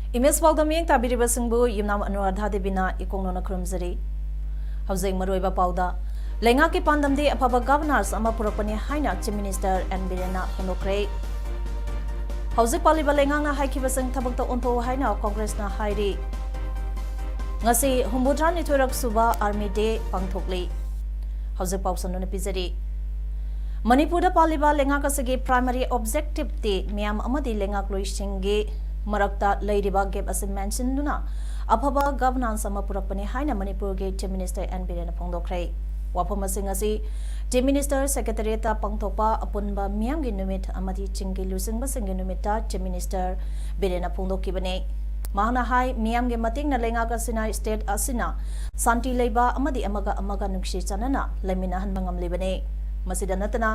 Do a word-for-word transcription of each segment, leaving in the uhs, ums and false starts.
Image ꯄꯥꯎꯗ ꯃꯤꯠꯌꯦꯡ ꯇꯥꯕꯤꯔꯤꯕꯁꯤꯡꯕꯨ ꯌꯨꯝꯅꯥꯝ ꯑꯅꯨꯔꯥꯙꯥ ꯗꯦꯕꯤꯅ ꯏꯀꯣꯛꯅꯧꯅ ꯈꯨꯔꯨꯝꯖꯔꯤ꯫ ꯍꯧꯖꯤꯛ ꯃꯔꯨꯑꯣꯏꯕ ꯄꯥꯎꯗ, ꯂꯩꯉꯥꯛꯀꯤ ꯄꯥꯟꯗꯝꯗꯤ ꯑꯐꯕ ꯒꯚꯔꯅꯥꯟꯁ ꯑꯃ ꯄꯨꯔꯛꯄꯅꯤ ꯍꯥꯏꯅ ꯆꯤꯐ ꯃꯤꯅꯤꯁꯇꯔ ꯑꯦꯟ ꯕꯤꯔꯦꯟꯅ ꯐꯣꯡꯗꯣꯛꯈ꯭ꯔꯦ꯫ ꯍꯧꯖꯤꯛ ꯄꯥꯜꯂꯤꯕ ꯂꯩꯉꯥꯛꯅ ꯍꯥꯏꯈꯤꯕꯁꯤꯡ ꯊꯕꯛꯇ ꯑꯣꯟꯊꯣꯛꯎ ꯍꯥꯏꯅ ꯀꯣꯡꯒ꯭ꯔꯦꯁꯅ ꯍꯥꯏꯔꯤ꯫ ꯉꯁꯤ ꯍꯨꯝꯐꯨꯇꯔꯥꯅꯤꯊꯣꯏꯔꯛ ꯁꯨꯕ ꯑꯥꯔꯃꯤ ꯗꯦ ꯄꯥꯡꯊꯣꯛꯂꯤ꯫ ꯍꯧꯖꯤꯛ ꯄꯥꯎ ꯁꯟꯗꯣꯛꯅ ꯄꯤꯖꯔꯤ꯫ ꯃꯅꯤꯄꯨꯔꯗ ꯄꯥꯜꯂꯤꯕ ꯂꯩꯉꯥꯛ ꯑꯁꯤꯒꯤ ꯄ꯭ꯔꯥꯏꯃꯔꯤ ꯑꯣꯕꯖꯦꯛꯇꯤꯚꯇꯤ ꯃꯤꯌꯥꯝ ꯑꯃꯗꯤ ꯂꯩꯉꯥꯛꯂꯣꯏꯁꯤꯡꯒꯤ ꯃꯔꯛꯇ ꯂꯩꯔꯤꯕ ꯒꯦꯞ ꯑꯁꯤ ꯃꯦꯟꯁꯤꯟꯗꯨꯅ ꯑꯐꯕ ꯒꯚꯔꯅꯥꯟꯁ ꯑꯃ ꯄꯨꯔꯛꯄꯅꯤ ꯍꯥꯏꯅ ꯃꯅꯤꯄꯨꯔꯒꯤ ꯆꯤꯐ ꯃꯤꯅꯤꯁꯇꯔ ꯑꯦꯟ ꯕꯤꯔꯦꯟꯅ ꯐꯣꯡꯗꯣꯛꯈ꯭ꯔꯦ꯫ ꯋꯥꯐꯝ ꯑꯁꯤ ꯉꯁꯤ ꯆꯤꯐ ꯃꯤꯅꯤꯁꯇꯔ ꯁꯦꯀ꯭ꯔꯦꯇꯔꯤꯌꯦꯠꯇ ꯄꯥꯡꯊꯣꯛꯄ ꯑꯄꯨꯟꯕ ꯃꯤꯌꯥꯝꯒꯤ ꯅꯨꯃꯤꯠ ꯑꯃꯗꯤ ꯆꯤꯡꯒꯤ ꯂꯨꯆꯤꯡꯕꯁꯤꯡꯒꯤ ꯅꯨꯃꯤꯠꯇ ꯆꯤꯐ ꯃꯤꯅꯤꯁꯇꯔ ꯕꯤꯔꯦꯟꯅ ꯐꯣꯡꯗꯣꯛꯈꯤꯕꯅꯤ꯫ ꯃꯍꯥꯛꯅ ꯍꯥꯏ, ꯃꯤꯌꯥꯝꯒꯤ ꯃꯇꯦꯡꯅ ꯂꯩꯉꯥꯛ ꯑꯁꯤꯅ ꯁ꯭ꯇꯦꯠ ꯑꯁꯤꯅ ꯁꯥꯟꯇꯤ ꯂꯩꯕ ꯑꯃꯗꯤ ꯑꯃꯒ ꯑꯃꯒ ꯅꯨꯡꯁꯤ ꯆꯥꯟꯅꯅ ꯂꯩꯃꯤꯟꯅꯍꯟꯕ ꯉꯝꯂꯤꯕꯅꯤ꯫ ꯃꯁꯤꯗ ꯅꯠꯇꯅ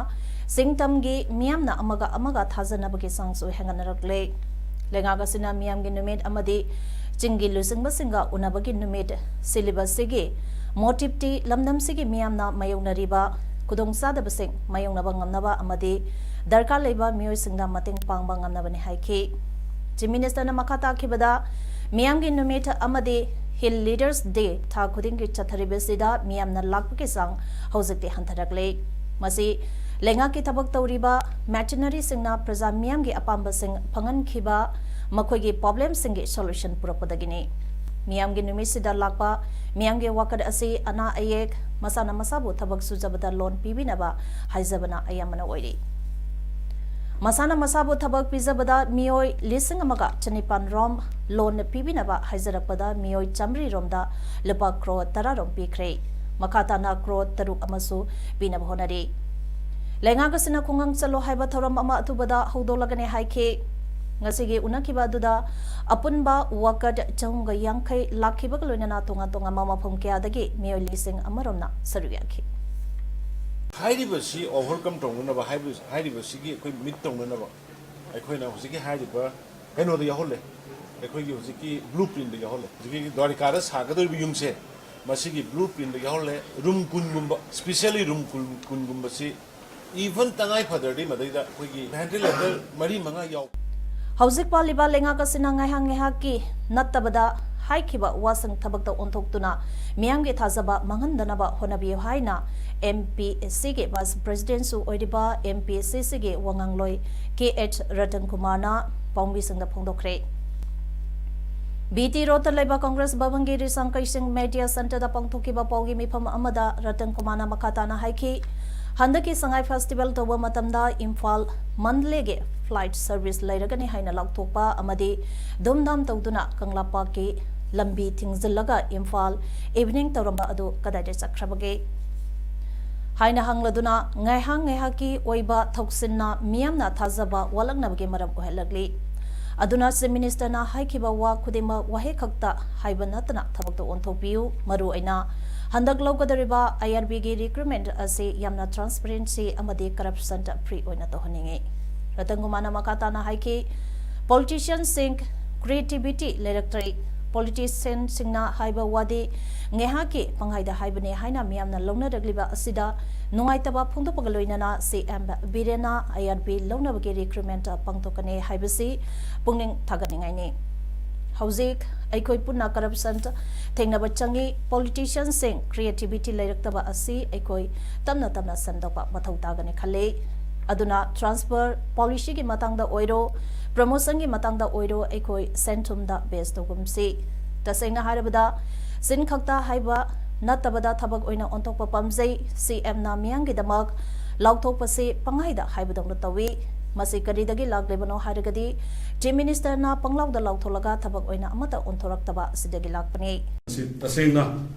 ꯆꯤꯡꯇꯝꯒꯤ ꯃꯤꯌꯥꯝꯅ ꯑꯃꯒ ꯑꯃꯒ ꯊꯥꯖꯅꯕꯒꯤ ꯆꯥꯡꯁꯨ ꯍꯦꯟꯒꯠꯅꯔꯛꯂꯦ꯫ ꯂꯩꯉꯥꯛ ꯑꯁꯤꯅ ꯃꯤꯌꯥꯝꯒꯤ ꯅꯨꯃꯤꯠ ꯑꯃꯗꯤ ꯆꯤꯡꯒꯤ ꯂꯨꯆꯤꯡꯕꯁꯤꯡꯒ ꯎꯅꯕꯒꯤ ꯅꯨꯃꯤꯠ ꯁꯤꯜꯂꯤꯕꯁꯤꯒꯤ ꯃꯣꯇꯤꯚꯇꯤ ꯂꯝꯗꯝꯁꯤꯒꯤ ꯃꯤꯌꯥꯝꯅ ꯃꯥꯌꯣꯛꯅꯔꯤꯕ ꯈꯨꯗꯣꯡꯆꯥꯗꯕꯁꯤꯡ ꯃꯥꯌꯣꯛꯅꯕ ꯉꯝꯅꯕ ꯑꯃꯗꯤ ꯗꯔꯀꯥꯔ ꯂꯩꯕ ꯃꯤꯑꯣꯏꯁꯤꯡꯗ ꯃꯇꯦꯡ ꯄꯥꯡꯕ ꯉꯝꯅꯕꯅꯤ ꯍꯥꯏꯈꯤ꯫ ꯆꯤꯐ ꯃꯤꯅꯤꯁꯇꯔꯅ ꯃꯈꯥ ꯇꯥꯈꯤꯕꯗ, ꯃꯤꯌꯥꯝꯒꯤ ꯅꯨꯃꯤꯠ ꯑꯃꯗꯤ ꯍꯤꯜ ꯂꯤꯗꯔꯁ ꯗꯦ ꯊꯥ ꯈꯨꯗꯤꯡꯒꯤ ꯆꯠꯊꯔꯤꯕꯁꯤꯗ ꯃꯤꯌꯥꯝꯅ ꯂꯥꯛꯄꯒꯤ ꯆꯥꯡ ꯍꯧꯖꯤꯛꯇꯤ ꯍꯟꯊꯔꯛꯂꯦ꯫ ꯃꯁꯤ ꯂꯩꯉꯥꯛꯀꯤ ꯊꯕꯛ ꯇꯧꯔꯤꯕ ꯃꯦꯆꯤꯅꯔꯤꯁꯤꯡꯅ ꯄ꯭ꯔꯖꯥ ꯃꯤꯌꯥꯝꯒꯤ ꯑꯄꯥꯝꯕꯁꯤꯡ ꯐꯪꯍꯟꯈꯤꯕ, ꯃꯈꯣꯏꯒꯤ ꯄ꯭ꯔꯣꯕ꯭ꯂꯦꯝꯁꯤꯡꯒꯤ ꯁꯣꯂꯨꯁꯟ ꯄꯨꯔꯛꯄꯗꯒꯤꯅꯤ꯫ ꯃꯤꯌꯥꯝꯒꯤ ꯅꯨꯃꯤꯠꯁꯤꯗ ꯂꯥꯛꯄ ꯃꯤꯌꯥꯝꯒꯤ ꯋꯥꯀꯠ ꯑꯁꯤ ꯑꯅꯥ ꯑꯌꯦꯛ, ꯃꯁꯥꯅ ꯃꯁꯥꯕꯨ ꯊꯕꯛ ꯁꯨꯖꯕꯗ ꯂꯣꯟ ꯄꯤꯕꯤꯅꯕ ꯍꯥꯏꯖꯕꯅ ꯑꯌꯥꯝꯕꯅ ꯑꯣꯏꯔꯤ꯫ ꯃꯁꯥꯅ ꯃꯁꯥꯕꯨ ꯊꯕꯛ ꯄꯤꯖꯕꯗ ꯃꯤꯑꯣꯏ ꯂꯤꯁꯤꯡ ꯑꯃꯒ ꯆꯅꯤꯄꯥꯟ ꯔꯣꯝ ꯂꯣꯟ ꯄꯤꯕꯤꯅꯕ ꯍꯥꯏꯖꯔꯛꯄꯗ ꯃꯤꯑꯣꯏ ꯆꯥꯃꯔꯤ ꯔꯣꯝꯗ ꯂꯨꯄꯥ ꯀ꯭ꯔꯣꯔ ꯇꯔꯥ ꯔꯣꯝ ꯄꯤꯈ꯭ꯔꯦ꯫ ꯃꯈꯥ ꯇꯥꯅ ꯀ꯭ꯔꯣꯔ ꯇꯔꯨꯛ ꯑꯃꯁꯨ ꯄꯤꯅꯕ ꯍꯣꯠꯅꯔꯤ꯫ ꯂꯩꯉꯥꯛ ꯑꯁꯤꯅ ꯈꯨꯡꯒꯪ ꯆꯠꯂꯣ ꯍꯥꯏꯕ ꯊꯧꯔꯝ ꯑꯃ ꯑꯊꯨꯕꯗ ꯍꯧꯗꯣꯛꯂꯒꯅꯤ ꯍꯥꯏꯈꯤ꯫ ꯉꯁꯤꯒꯤ ꯎꯅꯈꯤꯕ ꯑꯗꯨꯗ ꯑꯄꯨꯟꯕ ꯋꯥꯀꯠ ꯆꯍꯨꯝꯒ ꯌꯥꯡꯈꯩ ꯂꯥꯛꯈꯤꯕꯒ ꯂꯣꯏꯅꯅ ꯇꯣꯉꯥꯟ ꯇꯣꯉꯥꯟꯕ ꯃꯐꯝ ꯀꯌꯥꯗꯒꯤ ꯃꯤꯑꯣꯏ ꯂꯤꯁꯤꯡ ꯑꯃꯔꯣꯝꯅ ꯁꯔꯨꯛ ꯌꯥꯈꯤ꯫ ꯍꯥꯏꯔꯤꯕꯁꯤ ꯑꯣꯚꯔꯀꯝ ꯇꯧꯅꯅꯕ, ꯍꯥꯏꯕ- ꯍꯥꯏꯔꯤꯕꯁꯤꯒꯤ ꯑꯩꯈꯣꯏ ꯃꯤꯠ ꯇꯧꯅꯅꯕ ꯑꯩꯈꯣꯏꯅ ꯍꯧꯖꯤꯛꯀꯤ ꯍꯥꯏꯔꯤꯕ ꯀꯩꯅꯣꯗ ꯌꯥꯎꯍꯜꯂꯦ꯫ ꯑꯩꯈꯣꯏꯒꯤ ꯍꯧꯖꯤꯛꯀꯤ ꯕ꯭ꯂꯨ ꯄ꯭ꯔꯤꯟꯗ ꯌꯥꯎꯍꯜꯂꯦ꯫ ꯍꯧꯖꯤꯛꯀꯤ ꯗ꯭ꯋꯥꯔꯤꯀꯥꯗ ꯁꯥꯒꯗꯧꯔꯤꯕ ꯌꯨꯝꯁꯦ, ꯃꯁꯤꯒꯤ ꯕ꯭ꯂꯨ ꯄ꯭ꯔꯤꯟꯗ ꯌꯥꯎꯍꯜꯂꯦ꯫ ꯔꯨꯝ ꯀꯨꯟꯒꯨꯝꯕ, ꯁ꯭ꯄꯤꯁꯦꯜꯂꯤ ꯔꯨꯝ ꯀꯨꯟ ꯀꯨꯟꯒꯨꯝꯕꯁꯤ, ꯏꯚꯟ ꯇꯉꯥꯏ ꯐꯗ꯭ꯔꯗꯤ ꯃꯗꯩꯗ ꯑꯩꯈꯣꯏꯒꯤ ꯚꯦꯟꯇꯤꯂꯦꯇꯔ ꯃꯔꯤ ꯃꯉꯥ ꯌꯥꯎ ꯍꯧꯖꯤꯛ ꯄꯥꯜꯂꯤꯕ ꯂꯩꯉꯥꯛ ꯑꯁꯤꯅ ꯉꯥꯏꯍꯥꯛ ꯉꯥꯏꯍꯥꯛꯀꯤ ꯅꯠꯇꯕꯗ ꯍꯥꯏꯈꯤꯕ ꯋꯥꯁꯤꯡ ꯊꯕꯛꯇ ꯑꯣꯟꯊꯣꯛꯇꯨꯅ ꯃꯤꯌꯥꯝꯒꯤ ꯊꯥꯖꯕ ꯃꯥꯡꯍꯟꯗꯅꯕ ꯍꯣꯠꯅꯕꯤꯌꯨ ꯍꯥꯏꯅ ꯑꯦꯝ ꯄꯤ ꯑꯦꯁ ꯁꯤꯒꯤ ꯚꯥꯏꯁ ꯄ꯭ꯔꯦꯁꯤꯗꯦꯟꯠꯁꯨ ꯑꯣꯏꯔꯤꯕ ꯑꯦꯝ ꯄꯤ ꯑꯦꯁ ꯁꯤꯒꯤ ꯋꯥꯉꯥꯡꯂꯣꯏ ꯀꯦ ꯑꯩꯆ ꯔꯇꯟ ꯀꯨꯃꯥꯔꯅ ꯄꯥꯎꯃꯤꯁꯤꯡꯗ ꯐꯣꯡꯗꯣꯛꯈ꯭ꯔꯦ꯫ ꯕꯤ ꯇꯤ ꯔꯣꯗꯇ ꯂꯩꯕ ꯀꯪꯒ꯭ꯔꯦꯁ ꯚꯕꯟꯒꯤ ꯔꯤꯁꯥꯡ ꯀꯩꯁꯤꯡ ꯃꯦꯗꯤꯌꯥ ꯁꯦꯟꯇꯔꯗ ꯄꯥꯡꯊꯣꯛꯈꯤꯕ ꯄꯥꯎꯒꯤ ꯃꯤꯐꯝ ꯑꯃꯗ ꯔꯇꯟ ꯀꯨꯃꯥꯔꯅ ꯃꯈꯥ ꯇꯥꯅ ꯍꯥꯏꯈꯤ, ꯍꯟꯗꯛꯀꯤ ꯁꯉꯥꯏ ꯐꯦꯁꯇꯤꯚꯦꯜ ꯇꯧꯕ ꯃꯇꯝꯗ ꯏꯝꯐꯥꯜ ꯃꯟꯗꯂꯦꯒꯤ ꯐ꯭ꯂꯥꯏꯠ ꯁꯔꯚꯤꯁ ꯂꯩꯔꯒꯅꯤ ꯍꯥꯏꯅ ꯂꯥꯎꯊꯣꯛꯄ ꯑꯃꯗꯤ ꯙꯨꯝꯙꯥꯝ ꯇꯧꯗꯨꯅ ꯀꯪꯂꯥꯄꯥꯛꯀꯤ ꯂꯝꯕꯤ ꯊꯤꯡꯖꯤꯜꯂꯒ ꯏꯝꯐꯥꯜ ꯏꯚꯤꯅꯤꯡ ꯇꯧꯔꯝꯕ ꯑꯗꯨ ꯀꯗꯥꯏꯗ ꯆꯠꯈ꯭ꯔꯕꯒꯦ ꯍꯥꯏꯅ ꯍꯪꯂꯗꯨꯅ ꯉꯥꯏꯍꯥꯛ ꯉꯥꯏꯍꯥꯛꯀꯤ ꯑꯣꯏꯕ ꯊꯧꯁꯤꯟꯅ ꯃꯤꯌꯥꯝꯅ ꯊꯥꯖꯕ ꯋꯥꯠꯂꯛꯅꯕꯒꯤ ꯃꯔꯝ ꯑꯣꯏꯍꯜꯂꯛꯂꯤ꯫ ꯑꯗꯨꯅ ꯆꯤꯐ ꯃꯤꯅꯤꯁꯇꯔꯅ ꯍꯥꯏꯈꯤꯕ ꯋꯥ ꯈꯨꯗꯤꯡꯃꯛ ꯋꯥꯍꯩ ꯈꯛꯇ ꯍꯥꯏꯕ ꯅꯠꯇꯅ ꯊꯕꯛꯇ ꯑꯣꯟꯊꯣꯛꯄꯤꯌꯨ꯫ ꯃꯔꯨꯑꯣꯏꯅ ꯍꯟꯗꯛ ꯂꯧꯒꯗꯧꯔꯤꯕ ꯑꯥꯏ ꯑꯥꯔ ꯕꯤꯒꯤ ꯔꯤꯀ꯭ꯔꯨꯠꯃꯦꯟꯠ ꯑꯁꯤ ꯌꯥꯝꯅ ꯇ꯭ꯔꯥꯟꯁꯄꯔꯦꯟꯁꯤ ꯑꯃꯗꯤ ꯀꯔꯞꯁꯟ ꯐ꯭ꯔꯤ ꯑꯣꯏꯅ ꯇꯧꯍꯟꯅꯤꯡꯏ꯫ ꯔꯇꯟ ꯀꯨꯃꯥꯔꯅ ꯃꯈꯥ ꯇꯥꯅ ꯍꯥꯏꯈꯤ, ꯄꯣꯂꯤꯇꯤꯁꯤꯌꯟꯁꯤꯡ ꯀ꯭ꯔꯤꯌꯦꯇꯤꯚꯤꯇꯤ ꯂꯩꯔꯛꯇ꯭ꯔꯦ꯫ ꯄꯣꯂꯤꯇꯤꯁꯤꯌꯟꯁꯤꯡꯅ ꯍꯥꯏꯕ ꯋꯥꯗꯤ ꯉꯥꯏꯍꯥꯛꯀꯤ ꯄꯪꯍꯥꯏꯗ ꯍꯥꯏꯕꯅꯦ ꯍꯥꯏꯅ ꯃꯤꯌꯥꯝꯅ ꯂꯧꯅꯔꯛꯂꯤꯕ ꯑꯁꯤꯗ ꯅꯨꯡꯉꯥꯏꯇꯕ ꯐꯣꯡꯗꯣꯛꯄꯒ ꯂꯣꯏꯅꯅ ꯁꯤ ꯑꯦꯝ ꯕꯤꯔꯦꯟꯅ ꯑꯥꯏ ꯑꯥꯔ ꯕꯤ ꯂꯧꯅꯕꯒꯤ ꯔꯤꯀ꯭ꯔꯨꯠꯃꯦꯟꯠ ꯄꯥꯡꯊꯣꯛꯀꯅꯤ ꯍꯥꯏꯕꯁꯤ ꯄꯨꯛꯅꯤꯡ ꯊꯥꯒꯠꯅꯤꯡꯉꯥꯏꯅꯤ꯫ ꯍꯧꯖꯤꯛ ꯑꯩꯈꯣꯏ ꯄꯨꯟꯅ ꯀꯔꯞꯁꯟ ꯊꯦꯡꯅꯕ ꯆꯪꯏ꯫ ꯄꯣꯂꯤꯇꯤꯁꯤꯌꯟꯁꯤꯡ ꯀ꯭ꯔꯤꯌꯦꯇꯤꯚꯤꯇꯤ ꯂꯩꯔꯛꯇꯕ ꯑꯁꯤ ꯑꯩꯈꯣꯏ ꯇꯞꯅ ꯇꯞꯅ ꯁꯦꯝꯗꯣꯛꯄ ꯃꯊꯧ ꯇꯥꯒꯅꯤ ꯈꯜꯂꯤ꯫ ꯑꯗꯨꯅ ꯇ꯭ꯔꯥꯟꯁꯐꯔ ꯄꯣꯂꯤꯁꯤꯒꯤ ꯃꯇꯥꯡꯗ ꯑꯣꯏꯔꯣ, ꯄ꯭ꯔꯃꯣꯁꯟꯒꯤ ꯃꯇꯥꯡꯗ ꯑꯣꯏꯔꯣ, ꯑꯩꯈꯣꯏ ꯁꯦꯟ ꯊꯨꯝꯗ ꯕꯦꯁ ꯇꯧꯒꯨꯝꯁꯤ꯫ ꯇꯁꯦꯡꯅ ꯍꯥꯏꯔꯕꯗ ꯆꯤꯟ ꯈꯛꯇ ꯍꯥꯏꯕ ꯅꯠꯇꯕꯗ ꯊꯕꯛ ꯑꯣꯏꯅ ꯑꯣꯟꯊꯣꯛꯄ ꯄꯥꯝꯖꯩ꯫ ꯁꯤ ꯑꯦꯝꯅ ꯃꯤꯌꯥꯝꯒꯤꯗꯃꯛ ꯂꯥꯎꯊꯣꯛꯄꯁꯤ ꯄꯪꯍꯥꯏꯗ ꯍꯥꯏꯕꯗꯧꯅ ꯇꯧꯏ꯫ ꯃꯁꯤ ꯀꯔꯤꯗꯒꯤ ꯂꯥꯛꯂꯤꯕꯅꯣ ꯍꯥꯏꯔꯒꯗꯤ ꯆꯤꯐ ꯃꯤꯅꯤꯁꯇꯔꯅ ꯄꯪꯂꯥꯎꯗ ꯂꯥꯎꯊꯣꯛꯂꯒ ꯊꯕꯛ ꯑꯣꯏꯅ ꯑꯃꯠꯇ ꯑꯣꯟꯊꯣꯔꯛꯇꯕ ꯑꯁꯤꯗꯒꯤ ꯂꯥꯛꯄꯅꯤ꯫ ꯃꯁꯤ ꯇꯁꯦꯡꯅ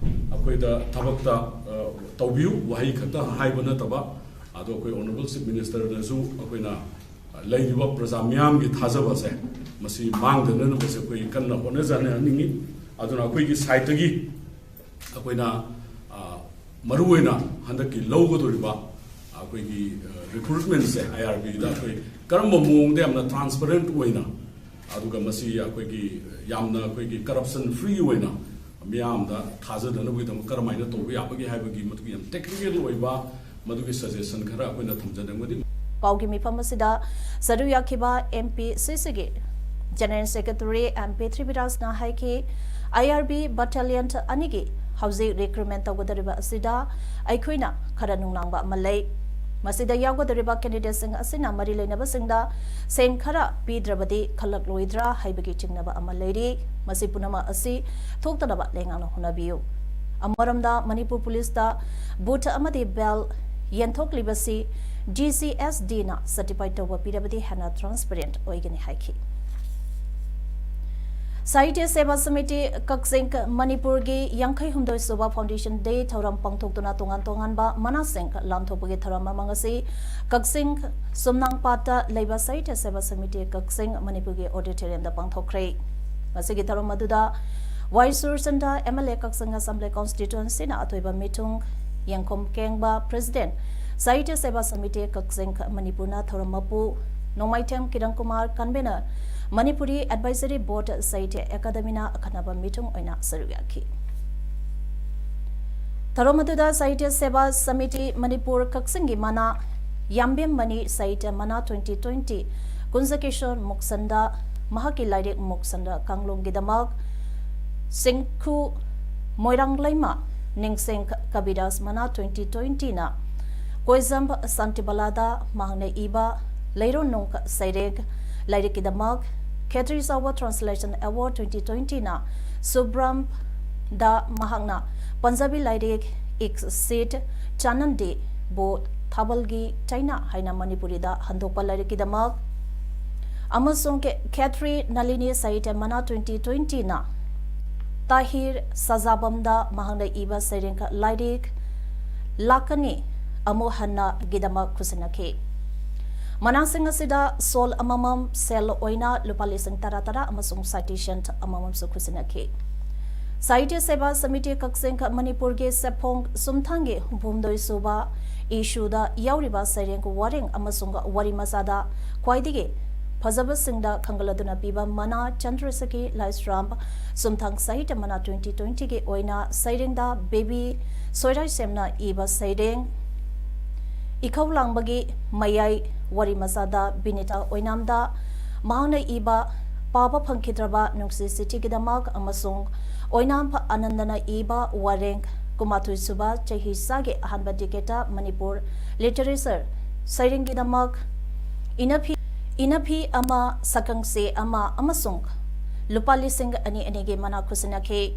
ꯑꯩꯈꯣꯏꯗ ꯊꯕꯛꯇ ꯑ, ꯇꯧꯕꯤꯌꯨ, ꯋꯥꯍꯩ ꯈꯛꯇ ꯍꯥꯏꯕ ꯅꯠꯇꯕ, ꯑꯗꯣ ꯑꯩꯈꯣꯏ ꯑꯣꯅꯔꯦꯕꯜ ꯆꯤꯐ ꯃꯤꯅꯤꯁꯇꯔꯗꯁꯨ ꯑꯩꯈꯣꯏꯅ ꯂꯩꯔꯤꯕ ꯄ꯭ꯔꯖꯥ ꯃꯤꯌꯥꯝꯒꯤ ꯊꯥꯖꯕꯁꯦ ꯃꯁꯤ ꯃꯥꯡꯗꯅꯅꯕꯁꯦ ꯑꯩꯈꯣꯏ ꯀꯟꯅ ꯍꯣꯠꯅꯖꯅꯤꯡꯉꯤ꯫ ꯑꯗꯨꯅ ꯑꯩꯈꯣꯏꯒꯤ ꯁꯥꯏꯠꯇꯒꯤ ꯑꯩꯈꯣꯏꯅ, ꯑ, ꯃꯔꯨꯑꯣꯏꯅ ꯍꯟꯗꯛꯀꯤ ꯂꯧꯒꯗꯧꯔꯤꯕ ꯑꯩꯈꯣꯏꯒꯤ, ꯑ, ꯔꯤꯀ꯭ꯔꯨꯠꯃꯦꯟꯁꯦ ꯑꯥꯏ ꯑꯥꯔ ꯕꯤꯗ ꯑꯩꯈꯣꯏ ꯀꯔꯝꯕ ꯃꯑꯣꯡꯗ ꯌꯥꯝꯅ ꯇ꯭ꯔꯥꯟꯁꯄꯔꯦꯟꯠ ꯑꯣꯏꯅ, ꯑꯗꯨꯒ ꯃꯁꯤ ꯑꯩꯈꯣꯏꯒꯤ ꯌꯥꯝꯅ ꯑꯩꯈꯣꯏꯒꯤ ꯀꯔꯞꯁꯟ ꯐ꯭ꯔꯤ ꯑꯣꯏꯅ ꯃꯤꯌꯥꯝꯗ ꯊꯥꯖꯅꯅꯕꯒꯤꯗꯃꯛ ꯀꯔꯝꯍꯥꯏꯅ ꯇꯧꯕ ꯌꯥꯕꯒꯦ ꯍꯥꯏꯕꯒꯤ ꯃꯗꯨꯒꯤ ꯌꯥꯝ ꯇꯦꯛꯅꯤꯀꯦꯜ ꯑꯣꯏꯕ ꯃꯗꯨꯒꯤ ꯁꯖꯦꯁꯟ ꯈꯔ ꯑꯩꯈꯣꯏꯅ ꯊꯝꯖꯅꯤꯡꯕꯅꯤ꯫ ꯄꯥꯎꯒꯤ ꯃꯤꯐꯝ ꯑꯁꯤꯗ ꯁꯔꯨꯛ ꯌꯥꯈꯤꯕ ꯑꯦꯝ ꯄꯤ ꯁꯤ ꯁꯤꯒꯤ ꯖꯦꯅꯔꯦꯜ ꯁꯦꯀ꯭ꯔꯦꯇꯔꯤ ꯑꯦꯝ ꯄ꯭ꯔꯤꯊꯤꯕꯤꯔꯥꯖꯅ ꯍꯥꯏꯈꯤ, ꯑꯥꯏ ꯑꯥꯔ ꯕꯤ ꯕꯠꯇꯥꯂꯤꯌꯟ ꯑꯅꯤꯒꯤ ꯍꯧꯖꯤꯛ ꯔꯤꯀ꯭ꯔꯨꯠꯃꯦꯟ ꯇꯧꯒꯗꯧꯔꯤꯕ ꯑꯁꯤꯗ ꯑꯩꯈꯣꯏꯅ ꯈꯔ ꯅꯨꯡꯅꯥꯡꯕ ꯑꯃ ꯂꯩ꯫ ꯃꯁꯤꯗ ꯌꯥꯎꯒꯗꯧꯔꯤꯕ ꯀꯦꯟꯗꯤꯗꯦꯠꯁꯤꯡ ꯑꯁꯤꯅ ꯃꯔꯤ ꯂꯩꯅꯕꯁꯤꯡꯗ ꯁꯦꯟ ꯈꯔ ꯄꯤꯗ꯭ꯔꯕꯗꯤ ꯈꯜꯂꯛꯂꯣꯏꯗ꯭ꯔꯥ ꯍꯥꯏꯕꯒꯤ ꯆꯤꯡꯅꯕ ꯑꯃ ꯂꯩꯔꯤ꯫ ꯃꯁꯤ ꯄꯨꯝꯅꯃꯛ ꯑꯁꯤ ꯊꯣꯛꯇꯅꯕ ꯂꯩꯉꯥꯛꯅ ꯍꯣꯠꯅꯕꯤꯌꯨ꯫ ꯑꯃꯔꯣꯝꯗ ꯃꯅꯤꯄꯨꯔ ꯄꯨꯂꯤꯁꯇ ꯕꯨꯠ ꯑꯃꯗꯤ ꯕꯦꯜ ꯌꯦꯟꯊꯣꯛꯂꯤꯕꯁꯤ ꯗꯤ ꯁꯤ ꯑꯦꯁ ꯗꯤꯅ ꯁꯔꯇꯤꯐꯥꯏ ꯇꯧꯕ ꯄꯤꯔꯕꯗꯤ ꯍꯦꯟꯅ ꯇ꯭ꯔꯥꯟꯁꯄꯦꯔꯦꯟꯠ ꯑꯣꯏꯒꯅꯤ ꯍꯥꯏꯈꯤ꯫ ꯁꯥꯍꯤꯇ꯭ꯌ ꯁꯦꯕꯥ ꯁꯃꯤꯇꯤ ꯀꯛꯆꯤꯡ ꯃꯅꯤꯄꯨꯔꯒꯤ ꯌꯥꯡꯈꯩ ꯍꯨꯝꯗꯣꯏ ꯁꯨꯕ ꯐꯥꯎꯟꯗꯦꯁꯟ ꯗꯦ ꯊꯧꯔꯝ ꯄꯥꯡꯊꯣꯛꯇꯨꯅ ꯇꯣꯉꯥꯟ ꯇꯣꯉꯥꯟꯕ ꯃꯅꯥꯁꯤꯡ ꯂꯥꯟꯊꯣꯛꯄꯒꯤ ꯊꯧꯔꯝ ꯑꯃ ꯉꯁꯤ ꯀꯛꯆꯤꯡ ꯁꯨꯝꯅꯥꯡꯄꯥꯠꯇ ꯂꯩꯕ ꯁꯥꯍꯤꯇ꯭ꯌ ꯁꯦꯕꯥ ꯁꯃꯤꯇꯤ ꯀꯛꯆꯤꯡ ꯃꯅꯤꯄꯨꯔꯒꯤ ꯑꯣꯗꯤꯇꯣꯔꯤꯌꯝꯗ ꯄꯥꯡꯊꯣꯛꯈ꯭ꯔꯦ꯫ ꯃꯁꯤꯒꯤ ꯊꯧꯔꯝ ꯑꯗꯨꯗ ꯋꯥꯏ ꯁꯨꯔꯆꯟꯗ꯭ꯔ ꯑꯦꯝ ꯑꯦꯜ ꯑꯦ ꯀꯛꯆꯤꯡ ꯑꯁꯦꯝꯕ꯭ꯂꯤ ꯀꯣꯟꯁꯇꯤꯇ꯭ꯋꯦꯟꯁꯤꯅ ꯑꯊꯣꯏꯕ ꯃꯤꯊꯨꯡ, ꯌꯦꯡꯈꯣꯝ ꯀꯦꯡꯕ ꯄ꯭ꯔꯦꯁꯤꯗꯦꯟꯠ, ꯁꯥꯍꯤꯇ꯭ꯌ ꯁꯦꯕꯥ ꯁꯃꯤꯇꯤ ꯀꯛꯆꯤꯡ ꯃꯅꯤꯄꯨꯔꯅ ꯊꯧꯔꯝ ꯃꯄꯨ, ꯅꯣꯡꯃꯥꯏꯊꯦꯝ ꯀꯤꯔꯟ ꯀꯨꯃꯥꯔ ꯀꯟꯚꯦꯅꯔ, ꯃꯅꯤꯄꯨꯔꯤ ꯑꯦꯗꯚꯥꯏꯖꯔꯤ ꯕꯣꯔꯗ ꯁꯥꯍꯤꯇ꯭ꯌ ꯑꯦꯀꯥꯗꯃꯤꯅ ꯑꯈꯟꯅꯕ ꯃꯤꯊꯨꯡ ꯑꯣꯏꯅ ꯁꯔꯨꯛ ꯌꯥꯈꯤ꯫ ꯊꯧꯔꯝ ꯑꯗꯨꯗ ꯁꯥꯍꯤꯇ꯭ꯌ ꯁꯦꯕꯥ ꯁꯃꯤꯇꯤ ꯃꯅꯤꯄꯨꯔ ꯀꯛꯆꯤꯡꯒꯤ ꯃꯅꯥ ꯌꯥꯝꯕꯦꯝ ꯃꯅꯤ ꯁꯥꯍꯤꯇ꯭ꯌ ꯃꯅꯥ twenty twenty, ꯀꯨꯟꯖꯀꯤꯁꯣꯔ ꯃꯨꯛꯁꯟꯗ ꯃꯍꯥꯛꯀꯤ ꯂꯥꯏꯔꯤꯛ ꯃꯨꯛꯁꯟꯗ ꯀꯥꯡꯂꯣꯡꯒꯤꯗꯃꯛ ꯁꯤꯡꯈꯨ ꯃꯣꯏꯔꯥꯡꯂꯩꯃ ꯅꯤꯡꯁꯤꯡ ꯀꯕꯤꯔꯥꯖ ꯃꯅꯥ twenty twenty ꯅ ꯀꯣꯏꯖꯝ ꯁꯥꯟꯇꯤꯕꯂꯥꯗ ꯃꯍꯥꯛꯅ ꯏꯕ ꯂꯩꯔꯣꯟꯅꯨꯡ ꯁꯩꯔꯦꯡ ꯂꯥꯏꯔꯤꯛꯀꯤꯗꯃꯛ ꯈꯦꯇ꯭ꯔꯤ ꯆꯥꯎꯕ Translation Award twenty twenty ꯅ ꯁꯨꯕ꯭ꯔꯝꯗ ꯃꯍꯥꯛꯅ ꯄꯟꯖꯥꯕꯤ ꯂꯥꯏꯔꯤꯛ ꯏꯛ ꯁꯤꯠ ꯆꯥꯅꯟꯗꯤ ꯕꯣ ꯊꯥꯕꯜꯒꯤ ꯆꯩꯅꯥ ꯍꯥꯏꯅ ꯃꯅꯤꯄꯨꯔꯤꯗ ꯍꯟꯗꯣꯛꯄ ꯂꯥꯏꯔꯤꯛꯀꯤꯗꯃꯛ ꯑꯃꯁꯨꯡ ꯈꯦ-, ꯈꯦꯇ꯭ꯔꯤ ꯅꯂꯤꯅꯤ ꯁꯥꯍꯤꯇ꯭ꯌ ꯃꯅꯥ twenty twenty ꯅ ꯇꯥꯍꯤꯔ ꯁꯖꯥꯕꯝꯗ ꯃꯍꯥꯛꯅ ꯏꯕ ꯁꯩꯔꯦꯡ ꯂꯥꯏꯔꯤꯛ ꯂꯥꯛꯀꯅꯤ ꯑꯃꯨꯛ ꯍꯟꯅꯒꯤꯗꯃꯛ ꯈꯨꯠꯁꯤꯟꯅꯈꯤ꯫ ꯃꯅꯥꯁꯤꯡ ꯑꯁꯤꯗ ꯁꯣꯜ ꯑꯃꯃꯝ, ꯁꯦꯜ ꯑꯣꯏꯅ ꯂꯨꯄꯥ ꯂꯤꯁꯤꯡ ꯇꯔꯥ ꯇꯔꯥ ꯑꯃꯁꯨꯡ citation ꯑꯃꯃꯝꯁꯨ ꯈꯨꯠꯁꯤꯟꯅꯈꯤ꯫ ꯁꯥꯍꯤꯇ꯭ꯌ ꯁꯦꯕꯥ ꯁꯃꯤꯇꯤ ꯀꯛꯆꯤꯡ ꯃꯅꯤꯄꯨꯔꯒꯤ ꯁꯦꯞꯐꯣꯡ ꯆꯨꯝꯊꯥꯡꯒꯤ ꯍꯨꯝꯐꯨꯍꯨꯝꯗꯣꯏ ꯁꯨꯕ ꯏꯁꯨꯗ ꯌꯥꯎꯔꯤꯕ ꯁꯩꯔꯦꯡ, ꯋꯥꯔꯦꯡ ꯑꯃꯁꯨꯡ ꯋꯥꯔꯤ ꯃꯆꯥꯗ ꯈ꯭ꯋꯥꯏꯗꯒꯤ ꯐꯖꯕꯁꯤꯡꯗ ꯈꯟꯒꯠꯂꯗꯨꯅ ꯄꯤꯕ ꯃꯅꯥ ꯆꯟꯗ꯭ꯔꯁꯦꯈꯤ ꯂꯥꯏꯁ꯭ꯔꯝ ꯆꯨꯝꯊꯥꯡ ꯁꯥꯍꯤꯇ꯭ꯌ ꯃꯅꯥ twenty twenty ꯒꯤ ꯑꯣꯏꯅ ꯁꯩꯔꯦꯡꯗ ꯕꯦꯕꯤ ꯁꯣꯏꯔꯥꯏꯁꯦꯝꯅ ꯏꯕ ꯁꯩꯔꯦꯡ ꯏꯈꯧ ꯂꯥꯡꯕꯒꯤ ꯃꯌꯥꯏ ꯋꯥꯔꯤ ꯃꯆꯥꯗ ꯕꯤꯅꯤꯇꯥ ꯑꯣꯏꯅꯥꯝꯗ ꯃꯍꯥꯛꯅ ꯏꯕ ꯄꯥꯕ ꯐꯪꯈꯤꯗ꯭ꯔꯕ ꯅꯨꯡꯁꯤ ꯆꯤꯊꯤꯒꯤꯗꯃꯛ ꯑꯃꯁꯨꯡ ꯑꯣꯏꯅꯥꯝ ꯑꯅꯟꯗꯅ ꯏꯕ ꯋꯥꯔꯦꯡ ꯀꯨꯟꯃꯥꯊꯣꯏ ꯁꯨꯕ ꯆꯍꯤ ꯆꯥꯒꯤ ꯑꯍꯥꯟꯕ ꯗꯤꯀꯦꯠꯇ ꯃꯅꯤꯄꯨꯔ ꯂꯤꯇꯔꯦꯆꯔ ꯁꯩꯔꯦꯡꯒꯤꯗꯃꯛ ꯏꯅꯐꯤ, ꯏꯅꯐꯤ ꯑꯃ, ꯁꯛꯈꯪꯆꯦ ꯑꯃ ꯑꯃꯁꯨꯡ ꯂꯨꯄꯥ ꯂꯤꯁꯤꯡ ꯑꯅꯤ ꯑꯅꯤꯒꯤ ꯃꯅꯥ ꯈꯨꯠꯁꯤꯟꯅꯈꯤ꯫